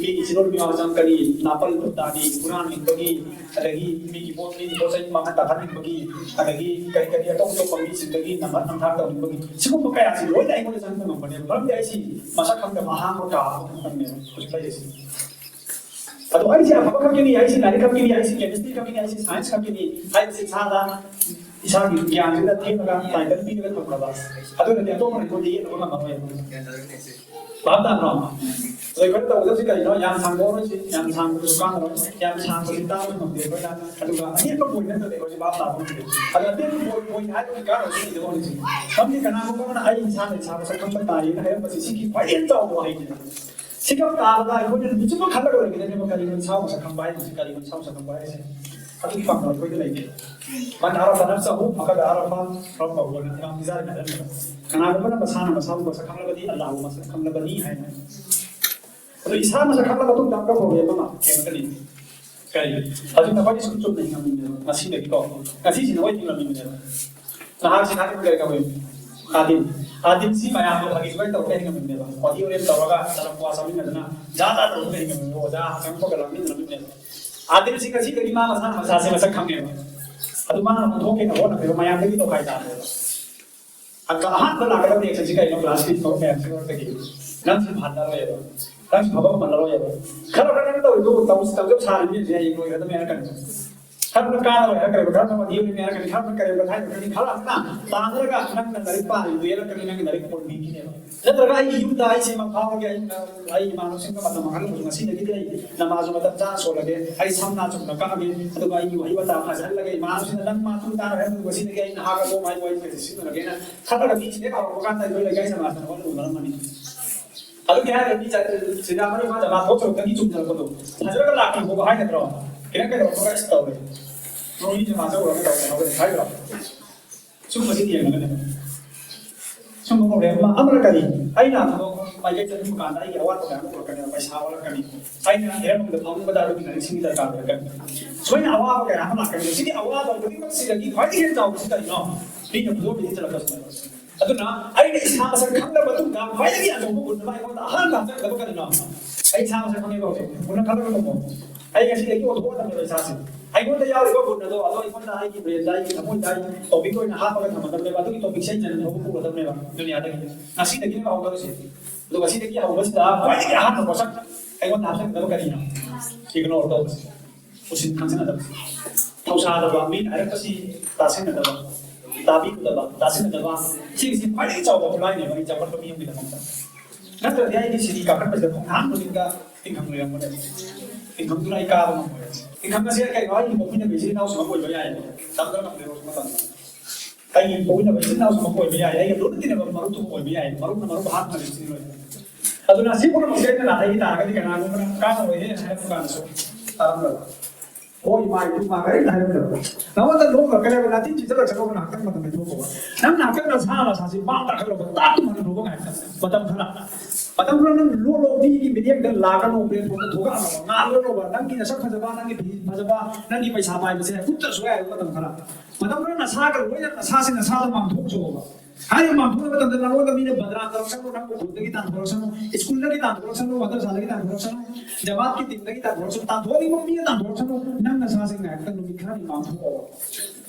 ꯃꯤꯒꯤ ꯆꯤꯔꯣꯜ ꯃꯤꯋꯥ ꯆꯪꯉꯛꯀꯅꯤ, ꯅꯥꯄꯜ ꯇꯥꯅꯤ, ꯍꯨꯔꯥꯟ ꯅꯤꯡꯕꯒꯤ, ꯑꯗꯒꯤ ꯃꯤꯒꯤ ꯄꯣꯠ, ꯃꯤꯒꯤ ꯄꯣꯠ ꯆꯩ ꯃꯥꯡꯍꯟ ꯇꯥꯛꯍꯟꯅꯤꯡꯕꯒꯤ, ꯑꯗꯒꯤ ꯀꯔꯤ ꯀꯔꯤ ꯑꯇꯣꯞ ꯑꯇꯣꯞꯄ ꯃꯤꯁꯤꯡꯗꯒꯤ ꯅꯝꯍꯠ ꯅꯝꯊꯥꯛ ꯇꯧꯅꯤꯡꯕꯒꯤ, ꯁꯤꯒꯨꯝꯕ ꯀꯌꯥꯁꯤ ꯂꯣꯏꯅ ꯑꯩꯉꯣꯟꯗ ꯆꯪꯕ ꯉꯝꯕꯅꯦꯕ꯫ ꯃꯔꯝꯗꯤ ꯑꯩꯁꯤ ꯃꯁꯛ ꯈꯪꯗꯕ ꯑꯍꯥꯡꯕ ꯀꯥ ꯑꯃꯈꯛꯇꯪꯅꯦꯕ ꯍꯧꯖꯤꯛ ꯂꯩꯔꯤꯁꯦ꯫ ꯑꯗꯣ ꯑꯩꯁꯦ ꯑꯐꯕ ꯈꯛꯀꯤꯅꯤ, ꯑꯩꯁꯦ ꯂꯥꯏꯔꯤꯛ ꯈꯛꯀꯤꯅꯤ, ꯑꯩꯁꯦ ꯀꯦꯃꯤꯁꯇ꯭ꯔꯤ ꯈꯛꯀꯤꯅꯤ, ꯑꯩꯁꯦ ꯁꯥꯏꯟꯁ ꯈꯛꯀꯤꯅꯤ ꯍꯥꯏꯕꯁꯤ ꯏꯁꯥꯗ, ꯏꯁꯥꯒꯤ ꯒ꯭ꯌꯥꯟꯁꯤꯗ ꯊꯦꯠꯂꯒ ꯇꯥꯏꯇꯜ ꯄꯤꯔꯒ ꯊꯝꯈ꯭ꯔꯕ꯫ ꯑꯗꯨꯅꯗꯤ ꯑꯇꯣꯞꯄꯅ ꯑꯩꯉꯣꯟꯗ ꯌꯦꯠꯅꯕ ꯉꯝꯃꯔꯣꯏ꯫ ꯚꯥꯞ ꯇꯥꯗ꯭ꯔꯣ? ꯑꯗꯣ ꯑꯩꯈꯣꯏꯅ ꯇꯧꯒꯗꯕꯁꯤ ꯀꯔꯤꯅꯣ? ꯌꯥꯝ ꯁꯥꯡꯗꯣꯛꯑꯔꯣꯏꯁꯤ, ꯌꯥꯝ ꯁꯥꯡꯕꯗꯨꯁꯨ ꯀꯥꯟꯅꯔꯣꯏ, ꯌꯥꯝ ꯁꯥꯡꯕꯁꯤ ꯇꯥꯕ ꯉꯝꯗꯦ ꯑꯩꯈꯣꯏꯅ꯫ ꯑꯗꯨꯒ ꯑꯍꯦꯟꯕ ꯄꯣꯏꯟꯠ ꯅꯠꯇ꯭ꯔꯗꯤ ꯑꯩꯈꯣꯏꯁꯦ ꯚꯥꯞ ꯇꯥꯕ ꯉꯝꯗꯦ꯫ ꯑꯗꯣ ꯑꯇꯦꯟꯕ ꯄꯣꯏꯟꯠ, ꯄꯣꯏꯟꯠ ꯍꯥꯏꯕꯒꯤ ꯀꯥꯟꯅꯕꯁꯤ ꯂꯩꯇꯕ ꯍꯧꯖꯤꯛꯁꯦ꯫ ꯃꯔꯝꯗꯤ ꯀꯅꯥꯒꯨꯝꯕ ꯑꯃꯅ "ꯑꯩ ꯏꯁꯥꯅ ꯏꯁꯥ ꯃꯁꯛ ꯈꯪꯕ ꯇꯥꯏ" ꯍꯥꯏꯔꯝꯕꯁꯤ ꯁꯤꯒꯤ ꯈ꯭ꯋꯥꯏꯗꯒꯤ ꯆꯥꯎꯕ ꯋꯥꯍꯩꯅꯤ꯫ ꯁꯤꯈꯛ ꯇꯥꯕꯗ ꯑꯩꯈꯣꯏꯅ ꯅꯨꯃꯤꯠ ꯆꯨꯞꯄ ꯈꯜꯂꯒ ꯂꯩꯒꯗꯕꯅꯦꯕ, "ꯀꯔꯤꯅꯣ ꯏꯁꯥ ꯃꯁꯛ ꯈꯪꯕ ꯍꯥꯏꯕꯁꯤ? ꯀꯔꯤꯅꯣ ꯏꯁꯥ ꯃꯁꯛ ꯈꯪꯕ ꯍꯥꯏꯕꯁꯤ?" ꯑꯗꯨꯒꯤ ꯄꯥꯡꯒꯜ ꯑꯩꯈꯣꯏꯗ ꯂꯩꯇꯦ꯫ "من عرف نفسه فقد عرف ربه" ꯍꯥꯏꯅ ꯏꯃꯥꯝ ꯘꯖꯥꯂꯤꯅ ꯍꯥꯏꯔꯝꯃꯤꯕ꯫ ꯀꯅꯥꯒꯨꯝꯕꯅ ꯃꯁꯥꯅ ꯃꯁꯥꯕꯨ ꯃꯁꯛ ꯈꯪꯂꯕꯗꯤ ꯑꯜꯂꯥꯍꯕꯨ ꯃꯁꯛ ꯈꯪꯂꯕꯅꯤ ꯍꯥꯏꯅ꯫ ꯑꯗꯣ ꯏꯁꯥ ꯃꯁꯛ ꯈꯪꯂ ꯃꯇꯨꯡꯗ ꯑꯃꯨꯛꯀ ꯄ꯭ꯔꯣꯕ꯭ꯂꯦꯝ ꯑꯃ ꯊꯦꯡꯅꯒꯅꯤ꯫ ꯀꯔꯤ? ꯍꯧꯖꯤꯛ ꯅꯈꯣꯏꯗꯤ ꯁꯨꯝ ꯆꯨꯝꯅ ꯍꯤꯡꯉꯝꯃꯤꯅꯦꯕ, ꯉꯁꯤꯗꯒꯤꯀꯣ꯫ ꯉꯁꯤꯁꯤ ꯅꯈꯣꯏ ꯍꯤꯡꯉꯝꯃꯤꯅꯦꯕ꯫ ꯅꯍꯥꯛꯁꯤ ꯅꯍꯥꯛꯀꯤ ꯀꯔꯤ ꯀꯧꯏ? ꯑꯥꯗꯤꯜ꯫ ꯑꯥꯗꯤꯜꯁꯤ ꯃꯌꯥꯝꯗꯣ ꯐꯥꯒꯤ ꯖꯨꯒꯥꯏ ꯇꯧꯔꯒ ꯍꯤꯡꯉꯝꯃꯤꯅꯦꯕ꯫ ꯋꯥꯊꯤ ꯋꯥꯔꯦꯝ ꯇꯧꯔꯒ ꯇꯂꯞ ꯀ꯭ꯋꯥ ꯆꯥꯃꯤꯟꯅꯗꯅ ꯖꯥꯠ ꯖꯥꯠ ꯇꯧꯔꯒ ꯍꯤꯡꯉꯝꯃꯤꯅꯦꯕ꯫ ꯑꯣꯖꯥ ꯆꯪꯉꯛꯄꯒ ꯂꯥꯡꯃꯤꯟꯅꯔꯝꯃꯤꯅꯦꯕ꯫ ꯑꯥꯗꯤꯜꯁꯤ ꯉꯁꯤꯗꯒꯤ ꯃꯥ ꯃꯁꯥꯅ ꯃꯁꯥꯁꯦ ꯃꯁꯛ ꯈꯪꯉꯦꯕ꯫ ꯑꯗꯨ ꯃꯥꯅ ꯑꯣꯟꯊꯣꯛꯀꯦꯅ ꯍꯣꯠꯅꯕꯗ ꯃꯌꯥꯝꯗꯒꯤ ꯇꯣꯈꯥꯏ ꯇꯥꯔꯦꯕ꯫ ꯑꯗ ꯑꯍꯥꯟꯕ ꯂꯥꯛꯀꯗꯕ ꯔꯤꯌꯦꯛꯁꯟꯁꯤ ꯀꯩꯅꯣ? ꯀ꯭ꯂꯥꯁꯀꯤ ꯊꯕꯛ ꯃꯌꯥꯝꯁꯤ ꯃꯔꯛꯇꯒꯤ ꯅꯪꯁꯨ ꯐꯍꯟꯅꯔꯣꯏꯕ, ꯅꯪꯁꯨ ꯐꯕ ꯉꯝꯍꯜꯂꯔꯣꯏꯕ꯫ ꯈꯔ ꯈꯔ ꯅꯪ ꯇꯧꯔꯤꯗꯨ ꯇꯧꯁꯤ ꯇꯧꯖꯧ ꯁꯥꯔꯤꯕ ꯃꯤꯁꯦ ꯍꯌꯦꯡ ꯂꯣꯏꯒꯗꯕꯅꯦ ꯍꯥꯏꯔꯛꯀꯅꯤ꯫ ꯈꯔꯅ ꯀꯥꯟꯅꯔꯣꯏ ꯍꯥꯏꯔꯛꯀꯅꯦꯕ, ꯈꯔꯅ ꯃꯗꯤꯌꯨꯅꯤ ꯍꯥꯏꯔꯛꯀꯅꯤ, ꯈꯔꯅ ꯀꯔꯤꯒꯨꯝꯕ ꯍꯥꯏꯔꯛꯀꯅꯤ, ꯈꯔ ꯑꯃꯅ ꯇꯥꯟꯅꯔꯒ ꯅꯪꯅ ꯂꯥꯏꯔꯤꯛ ꯄꯥꯔꯤꯗꯨ ꯌꯦꯜꯂꯛꯀꯅꯤ, ꯅꯪꯒꯤ ꯂꯥꯏꯔꯤꯛ ꯀꯣꯟꯕꯤꯈꯤꯅꯦꯕ꯫ ꯅꯠꯇ꯭ꯔꯒ ꯑꯩꯒꯤ ꯌꯨꯝꯗ ꯑꯩꯁꯦ ꯃꯐꯥꯎꯔꯒꯦ, ꯑꯩꯅ ꯑꯩ ꯏꯃꯥꯟꯅꯕꯁꯤꯡꯒ ꯃꯇꯝ ꯃꯥꯡꯍꯜꯂꯕꯁꯨ ꯉꯁꯤꯗꯒꯤꯗꯤ ꯑꯩ ꯅꯃꯥꯖꯁꯨ ꯃꯇꯝ ꯆꯥꯅ ꯁꯣꯜꯂꯒꯦ, ꯑꯩ ꯁꯝꯅ ꯆꯨꯝꯅ ꯀꯛꯑꯒꯦ, ꯑꯗꯨꯒ ꯑꯩꯒꯤ ꯋꯥꯍꯩ ꯋꯥꯇꯥ ꯐꯖꯍꯜꯂꯒꯦ, ꯏꯃꯥꯟꯅꯕꯁꯤꯡꯅ ꯅꯪ ꯃꯥ ꯇꯨ ꯇꯥꯔ ꯍꯥꯏꯕꯗꯨ ꯉꯁꯤꯗꯒꯤ ꯑꯩ ꯅꯍꯥꯛ ꯑꯗꯣꯝ ꯍꯥꯏꯕ ꯋꯥꯍꯩ ꯀꯩꯁꯦ ꯁꯤꯖꯤꯟꯅꯔꯒꯦꯅ ꯈꯠꯂꯒ ꯃꯤꯁꯤꯡ ꯍꯦꯛ ꯍꯧꯔꯛꯄ ꯀꯥꯟꯗ ꯑꯩꯈꯣꯏ ꯂꯩꯀꯥꯏ ꯁꯃꯥꯖꯇ ꯍꯣꯠꯅꯕ ꯃꯔꯝ ꯑꯃꯅꯤ꯫ ꯑꯗꯨꯒꯤ ꯍꯥꯏꯔꯒꯗꯤ ꯆꯠ-, ꯁꯤꯗ ꯃꯔꯨꯞ ꯃꯥ ꯖꯃꯥ ꯊꯣꯛꯇ꯭ꯔꯨꯛꯇꯒꯤ ꯆꯨꯝꯅꯔꯛꯄꯗꯣ ꯐꯖꯔꯒ ꯂꯥꯛꯈꯤꯕ ꯍꯥꯏꯒꯗ꯭ꯔꯣ? ꯈꯤꯇꯪ ꯀꯩꯗꯧꯔꯛꯄꯒ ꯑꯁ ꯇꯧꯔꯦ, ꯅꯣꯏ ꯖꯃꯥ ꯆꯠꯂꯨꯔꯒ ꯇꯧꯔꯦ ꯍꯥꯏꯕꯗꯤ ꯍꯥꯏꯗ꯭ꯔꯣ? ꯁꯨꯝꯕꯁꯤ ꯌꯦꯡꯉꯒꯅꯦ꯫ ꯁꯨꯝꯕ ꯄ꯭ꯔꯣꯕ꯭ꯂꯦꯝ ꯑꯃ, ꯑꯃꯅ ꯀꯔꯤ? ꯑꯩꯅ ꯊꯕꯛ ꯃꯥꯏꯀꯩ ꯆꯠꯄ ꯀꯥꯟꯗ ꯑꯩꯒꯤ ꯑꯋꯥꯠꯄ ꯃꯌꯥꯝ ꯄꯨꯔꯛꯀꯅꯤ, ꯄꯩꯁꯥ ꯋꯥꯠꯂꯛꯀꯅꯤ, ꯑꯩꯅ ꯏꯔꯝꯗ ꯐꯪꯕꯗ ꯑꯗꯨꯒꯤ ꯂꯥꯏꯔꯤꯛꯁꯤꯡꯒꯤ ꯗꯔꯀꯥꯔ ꯑꯣꯏꯔꯛꯀꯅꯤ꯫ ꯁꯨꯃꯥꯏꯅ ꯑꯋꯥꯕ ꯀꯌꯥ ꯑꯃ ꯂꯥꯛꯀꯅꯤ꯫ ꯁꯤꯒꯤ ꯑꯋꯥꯕ ꯈꯨꯗꯤꯡꯃꯛꯁꯤꯗꯒꯤ ꯈ꯭ꯋꯥꯏꯗꯒꯤ ꯍꯦꯟꯅ ꯆꯥꯎꯕꯁꯤ ꯀꯔꯤꯅꯣ? ꯃꯤꯅ ꯈꯨꯗꯣꯜ ꯄꯤꯊꯤꯟꯖꯔꯛꯄꯁꯤꯅꯦ꯫ ꯑꯗꯨꯅ ꯑꯩꯅ ꯏꯁꯥ ꯃꯁꯛ ꯈꯪꯂꯕ ꯃꯇꯨꯡꯗ ꯈ꯭ꯋꯥꯏꯗꯒꯤ ꯑꯆꯧꯕ ꯒꯨꯟ ꯑꯃ ꯑꯩꯉꯣꯟꯗ ꯑꯍꯥꯟꯕ ꯍꯥꯞꯆꯤꯟꯒꯗꯕ ꯀꯔꯤꯅꯣ? ꯑꯩ ꯏꯁꯥ ꯃꯁꯛ ꯈꯪꯉꯦꯕ ꯍꯧꯖꯤꯛ꯫ ꯒꯨꯟ ꯈꯜꯂꯒ ꯊꯝꯃꯣ꯫ ꯑꯩ ꯉꯁꯤꯗꯒꯤ ꯑꯣꯟꯊꯣꯛꯑꯗꯕꯅꯦꯕ ꯏꯁꯥꯁꯦ꯫ ꯑꯩꯉꯣꯟꯗ ꯌꯥꯎꯔꯤꯕ ꯒꯨꯟ ꯑꯗꯣ, ꯑꯗꯣ ꯑꯩꯉꯣꯟꯗ ꯑꯩꯒꯤ ꯕ꯭ꯔꯦꯟꯗ, ꯑꯩꯒꯤ ꯊꯃꯣꯏꯗ ꯑꯩꯒꯤ ꯇꯣꯄꯤꯛ ꯑꯣꯏꯅ ꯍꯥꯞꯄꯒ ꯊꯝꯒꯗꯕꯅꯦꯕ꯫ ꯑꯗꯨꯒꯤ ꯇꯣꯄꯤꯛꯁꯦ ꯑꯩꯅ ꯂꯧꯕ ꯄꯨꯒꯗꯕꯅꯦꯕ ꯗꯨꯅꯤꯌꯥꯗꯒꯤ꯫ ꯉꯁꯤꯗꯒꯤꯅꯦꯕ ꯍꯧꯗꯧꯔꯤꯁꯦ꯫ ꯑꯗꯨꯒ ꯉꯁꯤꯗꯒꯤ ꯍꯧꯕꯁꯤꯗ ꯈ꯭ꯋꯥꯏꯗꯒꯤ ꯑꯍꯥꯟꯕ ꯄꯣꯠꯁꯛ ꯑꯩꯉꯣꯟꯗ ꯍꯥꯞꯆꯤꯟꯒꯗꯕ ꯀꯔꯤꯅꯣ? ꯏꯒꯅꯣꯔ ꯇꯧꯕꯁꯦ꯫ ꯎꯁꯤꯟ ꯈꯪꯖꯤꯟꯅꯗꯕ, ꯊꯧꯁꯥꯗꯕ, ꯃꯤꯅ ꯍꯥꯏꯔꯛꯄꯁꯤ ꯇꯥꯁꯤꯟꯅꯗꯕ, ꯇꯥꯕꯤꯔꯨꯗꯕ, ꯇꯥꯁꯤꯟꯅꯗꯕ, ꯁꯤꯒꯤꯁꯤ ꯈ꯭ꯋꯥꯏꯗꯒꯤ ꯆꯥꯎꯕ ꯈꯨꯠꯂꯥꯏꯅꯦꯕ ꯑꯩ ꯆꯥꯎꯈꯠꯄ ꯃꯤꯑꯣꯏꯒꯤ ꯗꯃꯛꯇ꯫ ꯅꯠꯇ꯭ꯔꯗꯤ ꯑꯩꯗꯤ ꯁꯤꯗꯤ ꯀꯥꯈꯠꯄꯁꯤꯗ ꯈꯣꯡꯊꯥꯡ ꯈꯨꯗꯤꯡꯗ ꯇꯤꯡꯈꯪ ꯂꯩꯔꯝꯒꯅꯦꯕ꯫ ꯇꯤꯡꯈꯪꯗꯨꯅ ꯑꯩ ꯀꯥꯕ ꯉꯝꯃꯣꯏ꯫ ꯇꯤꯡꯈꯪ ꯑꯁꯤ ꯀꯩꯅꯣ? ꯑꯩꯒꯤ ꯄꯣꯛꯃꯤꯟꯅꯕ ꯏꯆꯤꯜ ꯏꯅꯥꯎꯁꯤꯃꯛ ꯑꯣꯏꯕ ꯌꯥꯏꯑꯕ꯫ ꯇꯝꯗ ꯉꯝꯗꯦꯕ ꯍꯧꯖꯤꯛ ꯃꯇꯝꯗ꯫ ꯑꯩꯒꯤ ꯄꯣꯛꯃꯤꯟꯅꯕ ꯏꯆꯤꯜ ꯏꯅꯥꯎꯁꯤꯃꯛ ꯑꯣꯏꯕ ꯌꯥꯏ, ꯑꯩꯒ ꯂꯣꯏꯅ ꯇꯤꯟꯅꯕ ꯃꯔꯨꯞꯇꯨꯃꯛ ꯑꯣꯏꯕ ꯌꯥꯏ, ꯃꯔꯨꯞꯅ ꯃꯔꯨꯞ ꯍꯥꯠꯅꯔꯤꯕꯁꯤꯅꯤ ꯂꯣꯏꯅ꯫ ꯑꯗꯨꯅ ꯁꯤ ꯄꯨꯝꯅꯃꯛꯁꯦ ꯑꯩꯅ ꯅꯥꯊꯩꯈꯤ ꯇꯥꯔꯒꯗꯤ ꯀꯅꯥꯒꯨꯝꯕꯅ ꯀꯥꯟꯅꯔꯣꯏꯍꯦ ꯍꯥꯏꯔꯛꯄ ꯀꯥꯟꯗꯁꯨ ꯇꯥꯔꯝꯗꯕ꯫ ꯍꯣꯏ, ꯏꯃꯥ ꯏꯄꯥ ꯀꯔꯤꯝꯇ ꯍꯥꯏꯔꯝꯗꯕ꯫ ꯅꯉꯣꯟꯗ ꯅꯣꯡꯃ ꯀꯔꯤꯝꯇ ꯅꯥꯆꯤꯟ ꯊꯤꯖꯤꯜꯂꯛꯁꯅꯨ, ꯉꯥꯏꯍꯥꯛꯇꯪ ꯃꯇꯝ ꯂꯩꯊꯣꯛꯈꯣꯕ꯫ ꯅꯪ ꯉꯥꯏꯍꯥꯛꯇꯪ ꯅꯁꯥ ꯅꯁꯥꯁꯤ ꯃꯥꯡ ꯇꯥꯛꯍꯜꯂꯣꯕ, ꯇꯥꯛꯇꯨꯝ ꯍꯟꯈ꯭ꯔꯣꯕ ꯉꯥꯏꯍꯥꯛꯇꯪ꯫ ꯃꯇꯝ ꯈꯔ, ꯃꯇꯝ ꯈꯔ ꯅꯪ ꯂꯣꯠꯂꯣ, ꯃꯤꯒꯤ ꯃꯤꯠꯌꯦꯡꯗ ꯂꯥꯛꯀꯅꯣ, ꯄ꯭ꯂꯦꯠꯐꯣꯝꯗ ꯊꯣꯛꯂꯛꯑꯅꯣꯕ, ꯉꯥꯜꯂꯅꯣꯕ꯫ ꯅꯪꯒꯤ ꯅꯁꯛ ꯐꯖꯕ, ꯅꯪꯒꯤ ꯐꯤ ꯐꯖꯕ, ꯅꯪꯒꯤ ꯄꯩꯁꯥ ꯄꯥꯏꯕꯁꯦ ꯈꯨꯠꯇ ꯁꯣꯏ ꯍꯥꯏꯕ ꯃꯇꯝ ꯈꯔ꯫ ꯃꯇꯝ ꯈꯔ ꯅꯁꯥꯒ ꯂꯣꯏꯅ ꯅꯁꯥꯁꯤ ꯅꯁꯥꯗ ꯃꯥꯡꯊꯣꯛꯆꯧꯕ꯫ ꯍꯥꯏꯔꯤꯕ ꯃꯥꯡꯊꯣꯛꯅꯕ ꯃꯇꯝꯗ ꯅꯉꯣꯟꯗ ꯃꯤꯅ ꯕꯗꯅꯥꯝ ꯇꯧꯔꯛꯁꯅꯨ, ꯅꯪꯕꯨ ꯈꯨꯟꯗꯒꯤ ꯇꯥꯟꯊꯣꯔꯛꯁꯅꯨ, ꯁ꯭ꯀꯨꯜꯗꯒꯤ ꯇꯥꯟꯊꯣꯔꯛꯁꯅꯨ, ꯃꯗꯔꯁꯥꯗꯒꯤ ꯇꯥꯟꯊꯣꯔꯛꯁꯅꯨ, ꯖꯃꯥꯠꯀꯤ ꯇꯤꯝꯗꯒꯤ ꯇꯥꯟꯊꯣꯔꯛꯁꯅꯨ, ꯇꯥꯟꯊꯣꯛꯅꯤꯡꯕ ꯃꯤꯅ ꯇꯥꯟꯊꯣꯔꯛꯁꯅꯨ, ꯅꯪ ꯅꯁꯥꯁꯤ ꯉꯥꯏꯍꯥꯛꯇꯪ ꯅꯨꯃꯤꯠ ꯈꯔꯅꯤ ꯃꯥꯡꯊꯣꯛꯑꯣ꯫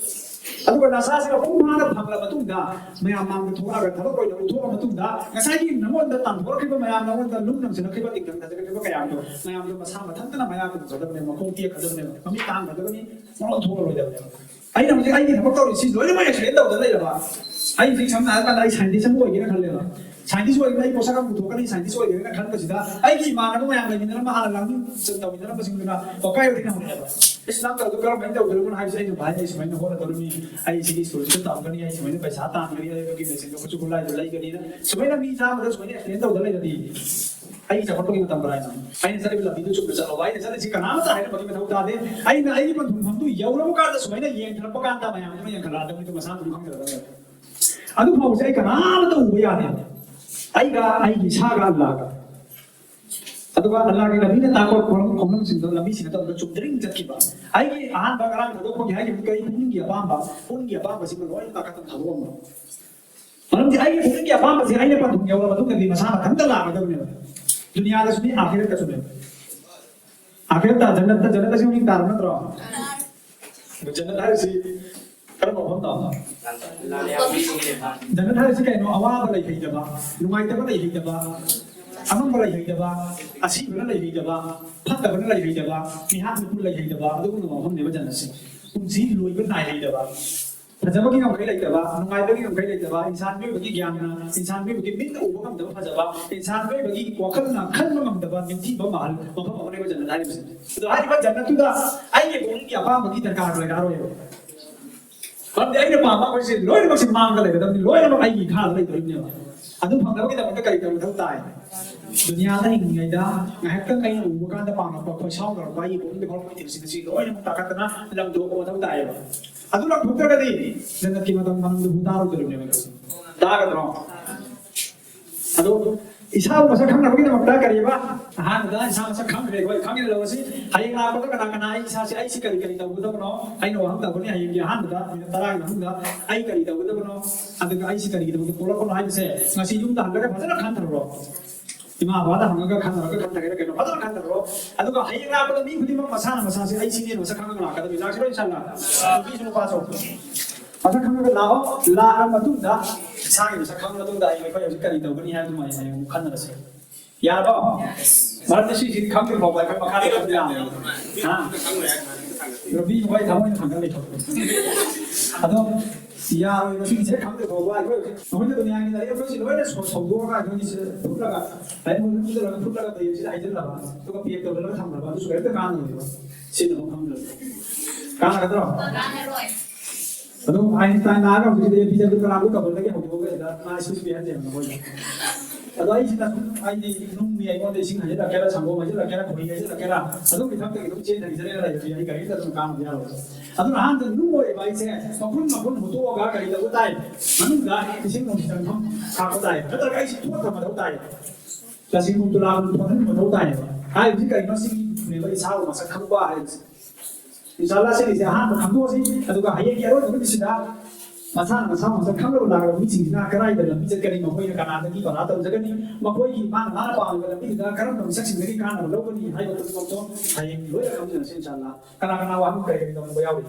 ꯑꯗꯨꯒ ꯅꯁꯥꯁꯤ ꯃꯄꯨꯡ ꯐꯥꯅ ꯐꯪꯂ ꯃꯇꯨꯡꯗ, ꯃꯌꯥꯝ ꯃꯥꯡꯗ ꯊꯣꯛꯂꯛꯑꯒ ꯊꯕꯛ ꯑꯣꯏꯅ ꯎꯊꯣꯛꯑ ꯃꯇꯨꯡꯗ, ꯉꯁꯥꯏꯒꯤ ꯅꯉꯣꯟꯗ ꯇꯥꯟꯊꯣꯔꯛꯈꯤꯕ ꯃꯌꯥꯝ, ꯅꯉꯣꯟꯗ ꯂꯨꯝ ꯅꯪꯁꯤꯜꯂꯛꯈꯤꯕ, ꯇꯤꯡꯊꯪ ꯊꯥꯖꯤꯜꯂꯛꯈꯤꯕ ꯀꯌꯥꯗꯣ, ꯃꯌꯥꯝꯗꯣ ꯃꯁꯥ ꯃꯊꯟꯇꯅ ꯃꯌꯥ ꯀꯨꯝꯈ꯭ꯔꯗꯕꯅꯦ, ꯃꯈꯣꯡ ꯇꯦꯛꯈ꯭ꯔꯗꯕꯅꯦ, ꯃꯃꯤꯠ ꯇꯥꯡꯈ꯭ꯔꯗꯕꯅꯤ, ꯃꯔꯣꯟ ꯊꯣꯛꯂꯔꯣꯏꯗꯕꯅꯦꯕ꯫ ꯑꯩꯅ ꯍꯧꯖꯤꯛ ꯑꯩꯒꯤ ꯊꯕꯛ ꯇꯧꯔꯤꯁꯤ ꯂꯣꯏꯅꯃꯛ ꯑꯦꯛꯁꯤꯗꯦꯟ ꯇꯧꯗꯅ ꯂꯩꯔꯕ? ꯑꯩ ꯍꯧꯖꯤꯛ ꯁꯝꯅ ꯍꯥꯏꯔ ꯀꯥꯟꯗ ꯑꯩ ꯁꯥꯏꯟꯇꯤꯁ ꯑꯃ ꯑꯣꯏꯒꯦꯅ ꯈꯜꯂꯦꯕ꯫ ꯁꯥꯏꯟꯇꯤꯁ ꯑꯣꯏꯒꯦꯅ, ꯑꯩ ꯄꯣꯠꯁꯛ ꯑꯃ ꯄꯨꯊꯣꯛꯀꯅꯤ, ꯁꯥꯏꯟꯇꯤꯁ ꯑꯣꯏꯒꯦꯅ ꯈꯟꯕꯁꯤꯗ, ꯑꯩꯒꯤ ꯏꯃꯥꯟꯅꯕ ꯃꯌꯥꯝ ꯂꯩꯃꯤꯟꯅꯔꯝꯕ, ꯍꯥꯟꯅ ꯂꯥꯡꯃꯤꯟ ꯇꯧꯃꯤꯟꯅꯔꯝꯕꯁꯤꯡꯗꯨꯅ ꯋꯥꯀꯥꯏ ꯋꯥꯇꯦꯡ ꯍꯧꯔꯛꯑꯦꯕ꯫ "ꯑꯩꯁ, ꯅꯪ ꯇꯧꯔꯤꯗꯣ ꯀꯔꯝꯍꯥꯏꯅ ꯇꯧꯗꯣꯏꯅꯣ?" ꯍꯥꯏꯕꯁꯦ ꯑꯩꯅ, "ꯚꯥꯏ, ꯑꯩ ꯁꯨꯃꯥꯏꯅ ꯍꯣꯠꯅꯗꯧꯔꯤꯃꯤ, ꯑꯩ ꯁꯤꯒꯤ ꯁ꯭ꯀꯨꯜꯁꯤꯗ ꯇꯝꯒꯅꯤ, ꯑꯩ ꯁꯨꯃꯥꯏꯅ ꯄꯩꯁꯥ ꯇꯥꯟꯒꯅꯤ, ꯑꯩ ꯑꯗꯨꯒꯤ ꯃꯦꯆꯤꯟꯗꯣ ꯈꯨꯠꯁꯨ ꯈꯨꯠꯂꯥꯏꯗꯣ ꯂꯩꯒꯅꯤꯅ", ꯁꯨꯃꯥꯏꯅ ꯃꯤ ꯆꯥꯝꯃꯗ ꯁꯨꯃꯥꯏꯅ ꯑꯦꯛꯁꯄ꯭ꯂꯦꯟ ꯇꯧꯗꯅ ꯂꯩꯔꯗꯤ, ꯑꯩꯒꯤ ꯆꯥꯎꯈꯠꯄꯒꯤ ꯃꯇꯝ ꯀꯗꯥꯏꯅꯣ? ꯑꯩꯅ ꯆꯠꯂꯤꯕ ꯂꯝꯕꯤꯗꯨ ꯆꯨꯝꯅ ꯆꯠꯂꯣꯕ꯫ ꯑꯩꯅ ꯆꯠꯂꯤꯁꯤ ꯀꯅꯥꯝꯇ ꯍꯥꯏꯔꯛꯄꯒꯤ ꯃꯊꯧ ꯇꯥꯗꯦ꯫ ꯑꯩꯅ ꯑꯩꯒꯤ ꯄꯟꯊꯨꯡꯐꯝꯗꯨ ꯌꯧꯔꯕ ꯀꯥꯟꯗ ꯁꯨꯃꯥꯏꯅ ꯌꯦꯡꯊꯔꯛꯄ ꯀꯥꯟꯗ ꯃꯌꯥꯝꯗꯨꯅ ꯌꯦꯡꯈꯠꯂꯛꯑꯗꯕꯅꯤ, ꯑꯗꯨ ꯃꯁꯥꯅ ꯑꯗꯨꯝ ꯈꯪꯖꯔꯛꯀꯅꯤ꯫ ꯑꯗꯨ ꯐꯥꯎꯕꯁꯦ ꯑꯩ ꯀꯅꯥꯝꯇ ꯎꯕ ꯌꯥꯗꯦꯕ꯫ ꯑꯩꯒ ꯑꯩꯒꯤ ꯏꯁꯥꯒ ꯑꯜꯂꯥꯒ꯫ ꯑꯗꯨꯒ ꯑꯜꯂꯥꯒꯤ ꯂꯝꯕꯤꯅ ꯇꯥꯛꯄ ꯈꯣꯡꯂꯝ-, ꯈꯣꯡꯂꯝꯁꯤꯡꯗꯣ, ꯂꯝꯕꯤꯁꯤꯡ ꯑꯗꯨꯗ ꯆꯨꯝꯗ꯭ꯔꯤꯡ ꯆꯠꯈꯤꯕ꯫ ꯑꯩꯒꯤ ꯑꯍꯥꯟꯕ ꯉꯔꯥꯡ ꯊꯥꯗꯣꯛꯄꯒꯤ ꯍꯥꯏꯈꯤꯕꯗꯨ ꯀꯔꯤ? ꯄꯨꯛꯅꯤꯡꯒꯤ ꯑꯄꯥꯝꯕ, ꯄꯨꯛꯅꯤꯡꯒꯤ ꯑꯄꯥꯝꯕꯁꯤꯃ ꯂꯣꯏꯅ ꯇꯥꯈꯠꯇꯅ ꯊꯥꯗꯣꯛꯑꯝꯕ꯫ ꯃꯔꯝꯗꯤ ꯑꯩꯒꯤ ꯄꯨꯛꯅꯤꯡꯒꯤ ꯑꯄꯥꯝꯕꯁꯦ ꯑꯩꯅ ꯄꯟꯊꯨꯡ ꯌꯧꯔꯕ ꯃꯇꯨꯡꯗꯗꯤ ꯃꯁꯥ ꯃꯊꯟꯇ ꯂꯥꯛꯀꯗꯕꯅꯦꯕ꯫ ꯗꯨꯅꯤꯌꯥꯗꯁꯨꯅꯤ, ꯑꯥꯈꯤꯔꯠꯇꯁꯨꯅꯦꯕ꯫ ꯑꯥꯈꯤꯔꯠꯇ, ꯖꯟꯅꯠꯇ, ꯖꯟꯅꯠꯇꯁꯨ ꯃꯤꯡ ꯇꯥꯔꯕ ꯅꯠꯇ꯭ꯔꯣ? ꯑꯗꯨ ꯖꯟꯅꯠ ꯍꯥꯏꯔꯤꯁꯤ ꯀꯔꯝꯕ ꯃꯐꯝꯅꯣ? ꯖꯟꯅꯠ ꯍꯥꯏꯔꯤꯁꯤ ꯀꯩꯅꯣ? ꯑꯋꯥꯕ ꯂꯩꯍꯩꯗꯕ, ꯅꯨꯡꯉꯥꯏꯇꯕ ꯂꯩꯍꯩꯗꯕ, ꯑꯃꯝꯕ ꯂꯩꯍꯩꯗꯕ, ꯑꯁꯤꯕꯅ ꯂꯩꯍꯩꯗꯕ, ꯐꯠꯇꯕꯅ ꯂꯩꯍꯩꯗꯕ, ꯃꯤꯍꯥꯠ ꯃꯤꯄꯨꯟ ꯂꯩꯍꯩꯗꯕ, ꯑꯗꯨꯒꯨꯝꯂꯕ ꯃꯐꯝꯅꯦꯕ ꯖꯟꯅꯠꯁꯦ꯫ ꯄꯨꯟꯁꯤ ꯂꯣꯏꯕ ꯅꯥꯏꯍꯩꯗꯕ꯫ ꯐꯖꯕꯒꯤ ꯉꯝꯈꯩ ꯂꯩꯇꯕ, ꯅꯨꯡꯉꯥꯏꯕꯒꯤ ꯉꯝꯈꯩ ꯂꯩꯇꯕ, ꯏꯟꯁꯥꯟ ꯃꯤꯑꯣꯏꯕꯒꯤ ꯒ꯭ꯌꯥꯟꯅ, ꯏꯟꯁꯥꯟ ꯃꯤꯑꯣꯏꯕꯒꯤ ꯃꯤꯠꯅ ꯎꯕ ꯉꯝꯗꯕ ꯐꯖꯕ, ꯏꯟꯁꯥꯟ ꯃꯤꯑꯣꯏꯕꯒꯤ ꯋꯥꯈꯜꯅ ꯈꯟꯕ ꯉꯝꯗꯕ ꯅꯤꯡꯊꯤꯕ ꯃꯍꯜ, ꯃꯐꯝ ꯑꯃꯅꯦꯕ ꯖꯟꯅꯠ ꯍꯥꯏꯔꯤꯕꯁꯦ꯫ ꯑꯗꯣ ꯍꯥꯏꯔꯤꯕ ꯖꯟꯅꯠꯇꯨꯗ ꯑꯩꯒꯤ ꯄꯨꯛꯅꯤꯡꯒꯤ ꯑꯄꯥꯝꯕꯒꯤ ꯗꯔꯀꯥꯔ ꯂꯩꯔꯛꯑꯔꯣꯏꯕ꯫ ꯃꯔꯝꯗꯤ ꯑꯩꯅ ꯄꯥꯝꯕ ꯑꯩꯈꯣꯏꯁꯦ ꯂꯣꯏꯅꯃꯛꯁꯦ ꯃꯥꯡꯗ ꯂꯩꯒꯗꯕꯅꯤ, ꯂꯣꯏꯅꯃꯛ ꯑꯩꯒꯤ ꯏꯈꯥꯗ ꯂꯩꯗꯣꯔꯤꯕꯅꯦꯕ꯫ ꯑꯗꯨ ꯐꯪꯅꯕꯒꯤꯗꯃꯛꯇ ꯀꯔꯤ ꯇꯧꯕ ꯃꯊꯧ ꯇꯥꯏ? ꯗꯨꯅꯤꯌꯥꯗ ꯍꯤꯡꯉꯤꯉꯩꯗ ꯉꯥꯏꯍꯥꯛꯇꯪ ꯑꯩꯅ ꯎꯕ ꯀꯥꯟꯗ ꯄꯥꯝꯂꯛꯄ, ꯈꯣꯏꯁꯥꯎꯅꯔꯛꯄ, ꯑꯩꯒꯤ ꯄꯨꯛꯅꯤꯡꯗ ꯐꯥꯎꯔꯛꯄ ꯏꯊꯤꯜꯁꯤꯡ ꯑꯁꯤ ꯂꯣꯏꯅꯃꯛ ꯇꯥꯈꯠꯇꯅ ꯂꯪꯊꯣꯛꯄ ꯃꯊꯧ ꯇꯥꯏꯌꯦꯕ꯫ ꯑꯗꯨ ꯂꯪꯊꯣꯛꯇ꯭ꯔꯒꯗꯤ ꯖꯟꯅꯠꯀꯤ ꯃꯇꯝ ꯃꯅꯨꯡꯗ ꯍꯨ ꯇꯥꯔꯣꯏꯗꯧꯔꯤꯕꯅꯦꯕ꯫ ꯇꯥꯒꯗ꯭ꯔꯣ? ꯑꯗꯣ ꯏꯁꯥꯕꯨ ꯃꯁꯛ ꯈꯪꯅꯕꯒꯤꯗꯃꯛꯇ ꯀꯔꯤꯕ? ꯑꯍꯥꯟꯕꯗ ꯏꯁꯥ ꯃꯁꯛ ꯈꯪꯈ꯭ꯔꯦ, ꯑꯩꯈꯣꯏ ꯈꯪꯉꯦ ꯂꯧꯔꯁꯤ꯫ ꯍꯌꯦꯡ ꯂꯥꯛꯄꯗ ꯀꯅꯥ ꯀꯅꯥ ꯑꯩ ꯏꯁꯥꯁꯦ, ꯑꯩꯁꯤ ꯀꯔꯤ ꯀꯔꯤ ꯇꯧꯒꯗꯕꯅꯣ? ꯑꯩꯅ ꯋꯥꯍꯪ ꯇꯧꯒꯅꯤ ꯍꯌꯦꯡꯒꯤ ꯑꯍꯥꯟꯕꯗ, ꯃꯤꯅꯤꯠ ꯇꯔꯥꯒꯤ ꯃꯅꯨꯡꯗ ꯑꯩ ꯀꯔꯤ ꯇꯧꯒꯗꯕꯅꯣ? ꯑꯗꯨꯒ ꯑꯩꯁꯤ ꯀꯔꯤꯒꯤꯗꯃꯛꯇ ꯄꯣꯛꯂꯛꯄꯅꯣ ꯍꯥꯏꯕꯁꯦ ꯉꯁꯤ ꯌꯨꯝꯗ ꯍꯜꯂꯒ ꯐꯖꯅ ꯈꯟꯊꯔꯣ꯫ ꯏꯃꯥ ꯕꯕꯥꯗ ꯍꯪꯉꯒ ꯈꯟꯅꯔꯒ ꯈꯟꯊꯒꯦꯔꯥ ꯀꯩꯅꯣ, ꯐꯖꯅ ꯈꯟꯊꯔꯣ꯫ ꯑꯗꯨꯒ ꯍꯌꯦꯡ ꯂꯥꯛꯄꯗ ꯃꯤ ꯈꯨꯗꯤꯡꯃꯛ ꯃꯁꯥꯅ ꯃꯁꯥꯁꯦ ꯑꯩ ꯁꯤꯅꯦꯅ ꯃꯁꯛ ꯈꯪꯉꯒ ꯂꯥꯛꯀꯗꯕꯅꯤ꯫ ꯂꯥꯛꯁꯤꯔꯣ ꯏꯟꯁꯥꯜꯂꯥ? ꯅꯨꯄꯤꯁꯨ ꯅꯨꯄꯥꯁꯨ꯫ ꯃꯁꯛ ꯈꯪꯉꯒ ꯂꯥꯛꯑꯣ꯫ ꯂꯥꯛꯑ ꯃꯇꯨꯡꯗ ꯏꯁꯥꯒꯤ ꯃꯁꯛ ꯈꯪꯉ ꯃꯇꯨꯡꯗ ꯑꯩ ꯑꯩꯈꯣꯏ ꯍꯧꯖꯤꯛ ꯀꯔꯤ ꯇꯧꯒꯅꯤ ꯍꯥꯏꯕꯗꯨꯃ ꯑꯩ ꯍꯌꯦꯡ ꯑꯃꯨꯛ ꯈꯟꯅꯔꯁꯦ꯫ ꯌꯥꯔꯕꯣ? ꯃꯔꯝꯗꯤ ꯁꯤꯁꯤ ꯈꯪꯗ꯭ꯔꯤ ꯐꯥꯎꯕ ꯑꯩꯈꯣꯏ ꯃꯈꯥꯗ ꯆꯠꯄ ꯌꯥꯔꯣꯏ꯫ ꯍꯥ? ꯔꯕꯤ ꯃꯈꯣꯏ ꯊꯃꯣꯏꯅ ꯈꯪꯒꯅꯤ꯫ ꯑꯗꯣ ꯌꯥꯔꯣꯏꯕ ꯁꯤꯒꯤꯁꯦ ꯈꯪꯗ꯭ꯔꯤ ꯐꯥꯎꯕ ꯑꯩꯈꯣꯏ ꯍꯧꯖꯤꯛ ꯑꯩꯈꯣꯏꯅ ꯗꯨꯅꯤꯌꯥꯒꯤ ꯂꯥꯏꯔꯤꯛ ꯑꯩꯈꯣꯏꯁꯤ ꯂꯣꯏꯅ ꯁꯣ-, ꯁꯧꯗꯣꯛꯑꯒ ꯑꯩꯈꯣꯏꯒꯤꯁꯦ ꯐꯨꯠꯂꯒ ꯂꯥꯏꯔꯤꯛ ꯂꯣꯏꯅ ꯐꯨꯠꯂꯒ ꯕꯦꯒꯁꯤꯗ ꯍꯩꯖꯤꯜꯂꯕ ꯑꯗꯨꯒ ꯄꯦꯛ ꯇꯧꯔꯒ ꯊꯝꯈ꯭ꯔꯕ ꯑꯗꯨꯁꯨ ꯀꯔꯤꯝꯇ ꯀꯥꯟꯅꯔꯣꯏꯕ꯫ ꯁꯤꯖꯤꯟꯅꯐꯝ ꯈꯪꯗ꯭ꯔꯕ꯫ ꯀꯥꯟꯅꯒꯗ꯭ꯔꯣ? ꯑꯗꯨꯝ ꯑꯥꯏꯟꯁꯇꯥꯏꯟ ꯂꯥꯛꯑꯒ ꯍꯧꯖꯤꯛꯀꯤꯗꯤ ꯑꯦ ꯄꯤ ꯖꯦ ꯑꯕꯗꯨꯜ ꯀꯂꯥꯝꯗꯨ ꯀꯕꯔꯗꯒꯤ ꯍꯧꯗꯣꯛꯑꯒ ꯁꯤꯗ ꯃꯥ ꯁ꯭ꯄꯤꯆ ꯄꯤꯍꯟꯗꯦꯕ ꯃꯈꯣꯏꯗ꯫ ꯑꯗꯣ ꯑꯩꯁꯤꯅ ꯁꯨꯝ ꯑꯩꯗꯤ ꯅꯨꯡꯅꯤ, ꯑꯩꯉꯣꯟꯗ ꯏꯁꯤꯡ ꯍꯩꯖꯤꯜꯂꯛꯀꯦꯔꯥ, ꯁꯪꯒꯣꯝ ꯍꯩꯖꯤꯜꯂꯛꯀꯦꯔꯥ, ꯈꯣꯍꯤ ꯍꯩꯖꯤꯜꯂꯛꯀꯦꯔꯥ, ꯑꯗꯨꯝ ꯏꯊꯛꯇꯒꯤ ꯑꯗꯨꯝ ꯆꯦꯟꯊꯈꯤꯗꯅ ꯂꯩꯔꯗꯤ ꯑꯩ ꯀꯔꯤꯝꯇ ꯑꯗꯨꯝ ꯀꯥꯟꯅꯕ ꯌꯥꯔꯣꯏ꯫ ꯑꯗꯨꯅ ꯑꯍꯥꯟꯕꯗ ꯅꯨꯡ ꯑꯣꯏꯔꯤꯕ ꯑꯩꯁꯦ ꯃꯈꯨꯟ ꯃꯈꯨꯟ ꯍꯨꯠꯇꯣꯛꯑꯒ ꯀꯔꯤ ꯇꯧꯕ ꯇꯥꯏ? ꯃꯅꯨꯡꯗ ꯏꯁꯤꯡ ꯅꯨꯡꯁꯤ ꯆꯪꯐꯝ ꯈꯥꯛꯄ ꯇꯥꯏ꯫ ꯅꯠꯇ꯭ꯔꯒ ꯑꯩꯁꯤ ꯊꯣꯠꯄ ꯃꯊꯧ ꯇꯥꯏ꯫ ꯂꯁꯤꯡ ꯇꯨꯂꯥ ꯊꯣꯠꯍꯟꯕ ꯃꯊꯧ ꯇꯥꯏꯌꯦꯕ꯫ ꯍꯥꯏꯔꯤꯕꯁꯤ ꯀꯔꯤꯅꯣ? ꯁꯤꯒꯤꯅꯦꯕ ꯏꯁꯥꯕꯨ ꯃꯁꯛ ꯈꯪꯕ ꯍꯥꯏꯕꯁꯤ꯫ ꯏꯟꯁꯥ ꯑꯜꯂꯥ ꯁꯤꯒꯤꯁꯦ ꯑꯍꯥꯟꯕ ꯈꯪꯗꯣꯛꯑꯁꯤ, ꯑꯗꯨꯒ ꯍꯌꯦꯡꯒꯤ ꯑꯔꯣꯏꯕ ꯅꯨꯃꯤꯠꯁꯤꯗ ꯃꯁꯥꯅ ꯃꯁꯥ ꯃꯁꯛ ꯈꯪꯂꯕ ꯂꯥꯛꯂꯕ ꯃꯤꯁꯤꯡꯁꯤꯅ ꯀꯗꯥꯏꯗ ꯂꯝꯕꯤ ꯆꯠꯀꯅꯤ, ꯃꯈꯣꯏꯅ ꯀꯅꯥꯗꯒꯤ ꯄꯔꯥ ꯇꯝꯖꯒꯅꯤ, ꯃꯈꯣꯏꯒꯤ ꯃꯥꯅ ꯃꯥꯅ ꯄꯥꯝꯂꯤꯕ ꯂꯝꯕꯤꯗꯨꯗ ꯀꯔꯝꯕ ꯃꯤꯁꯛꯁꯤꯡꯗꯒꯤ ꯀꯥꯟꯅꯕ ꯂꯧꯒꯅꯤ ꯍꯥꯏꯕ ꯈꯨꯗꯤꯡꯃꯛꯇꯣ ꯍꯌꯦꯡ ꯂꯣꯏꯅ ꯈꯪꯃꯤꯟꯅꯔꯁꯤ ꯏꯟꯁꯥ ꯑꯜꯂꯥ꯫ ꯀꯅꯥ ꯀꯅꯥ ꯋꯥꯍꯪ ꯀꯔꯤ ꯀꯔꯤ ꯇꯧꯅꯤꯡꯕ ꯌꯥꯎꯔꯤ?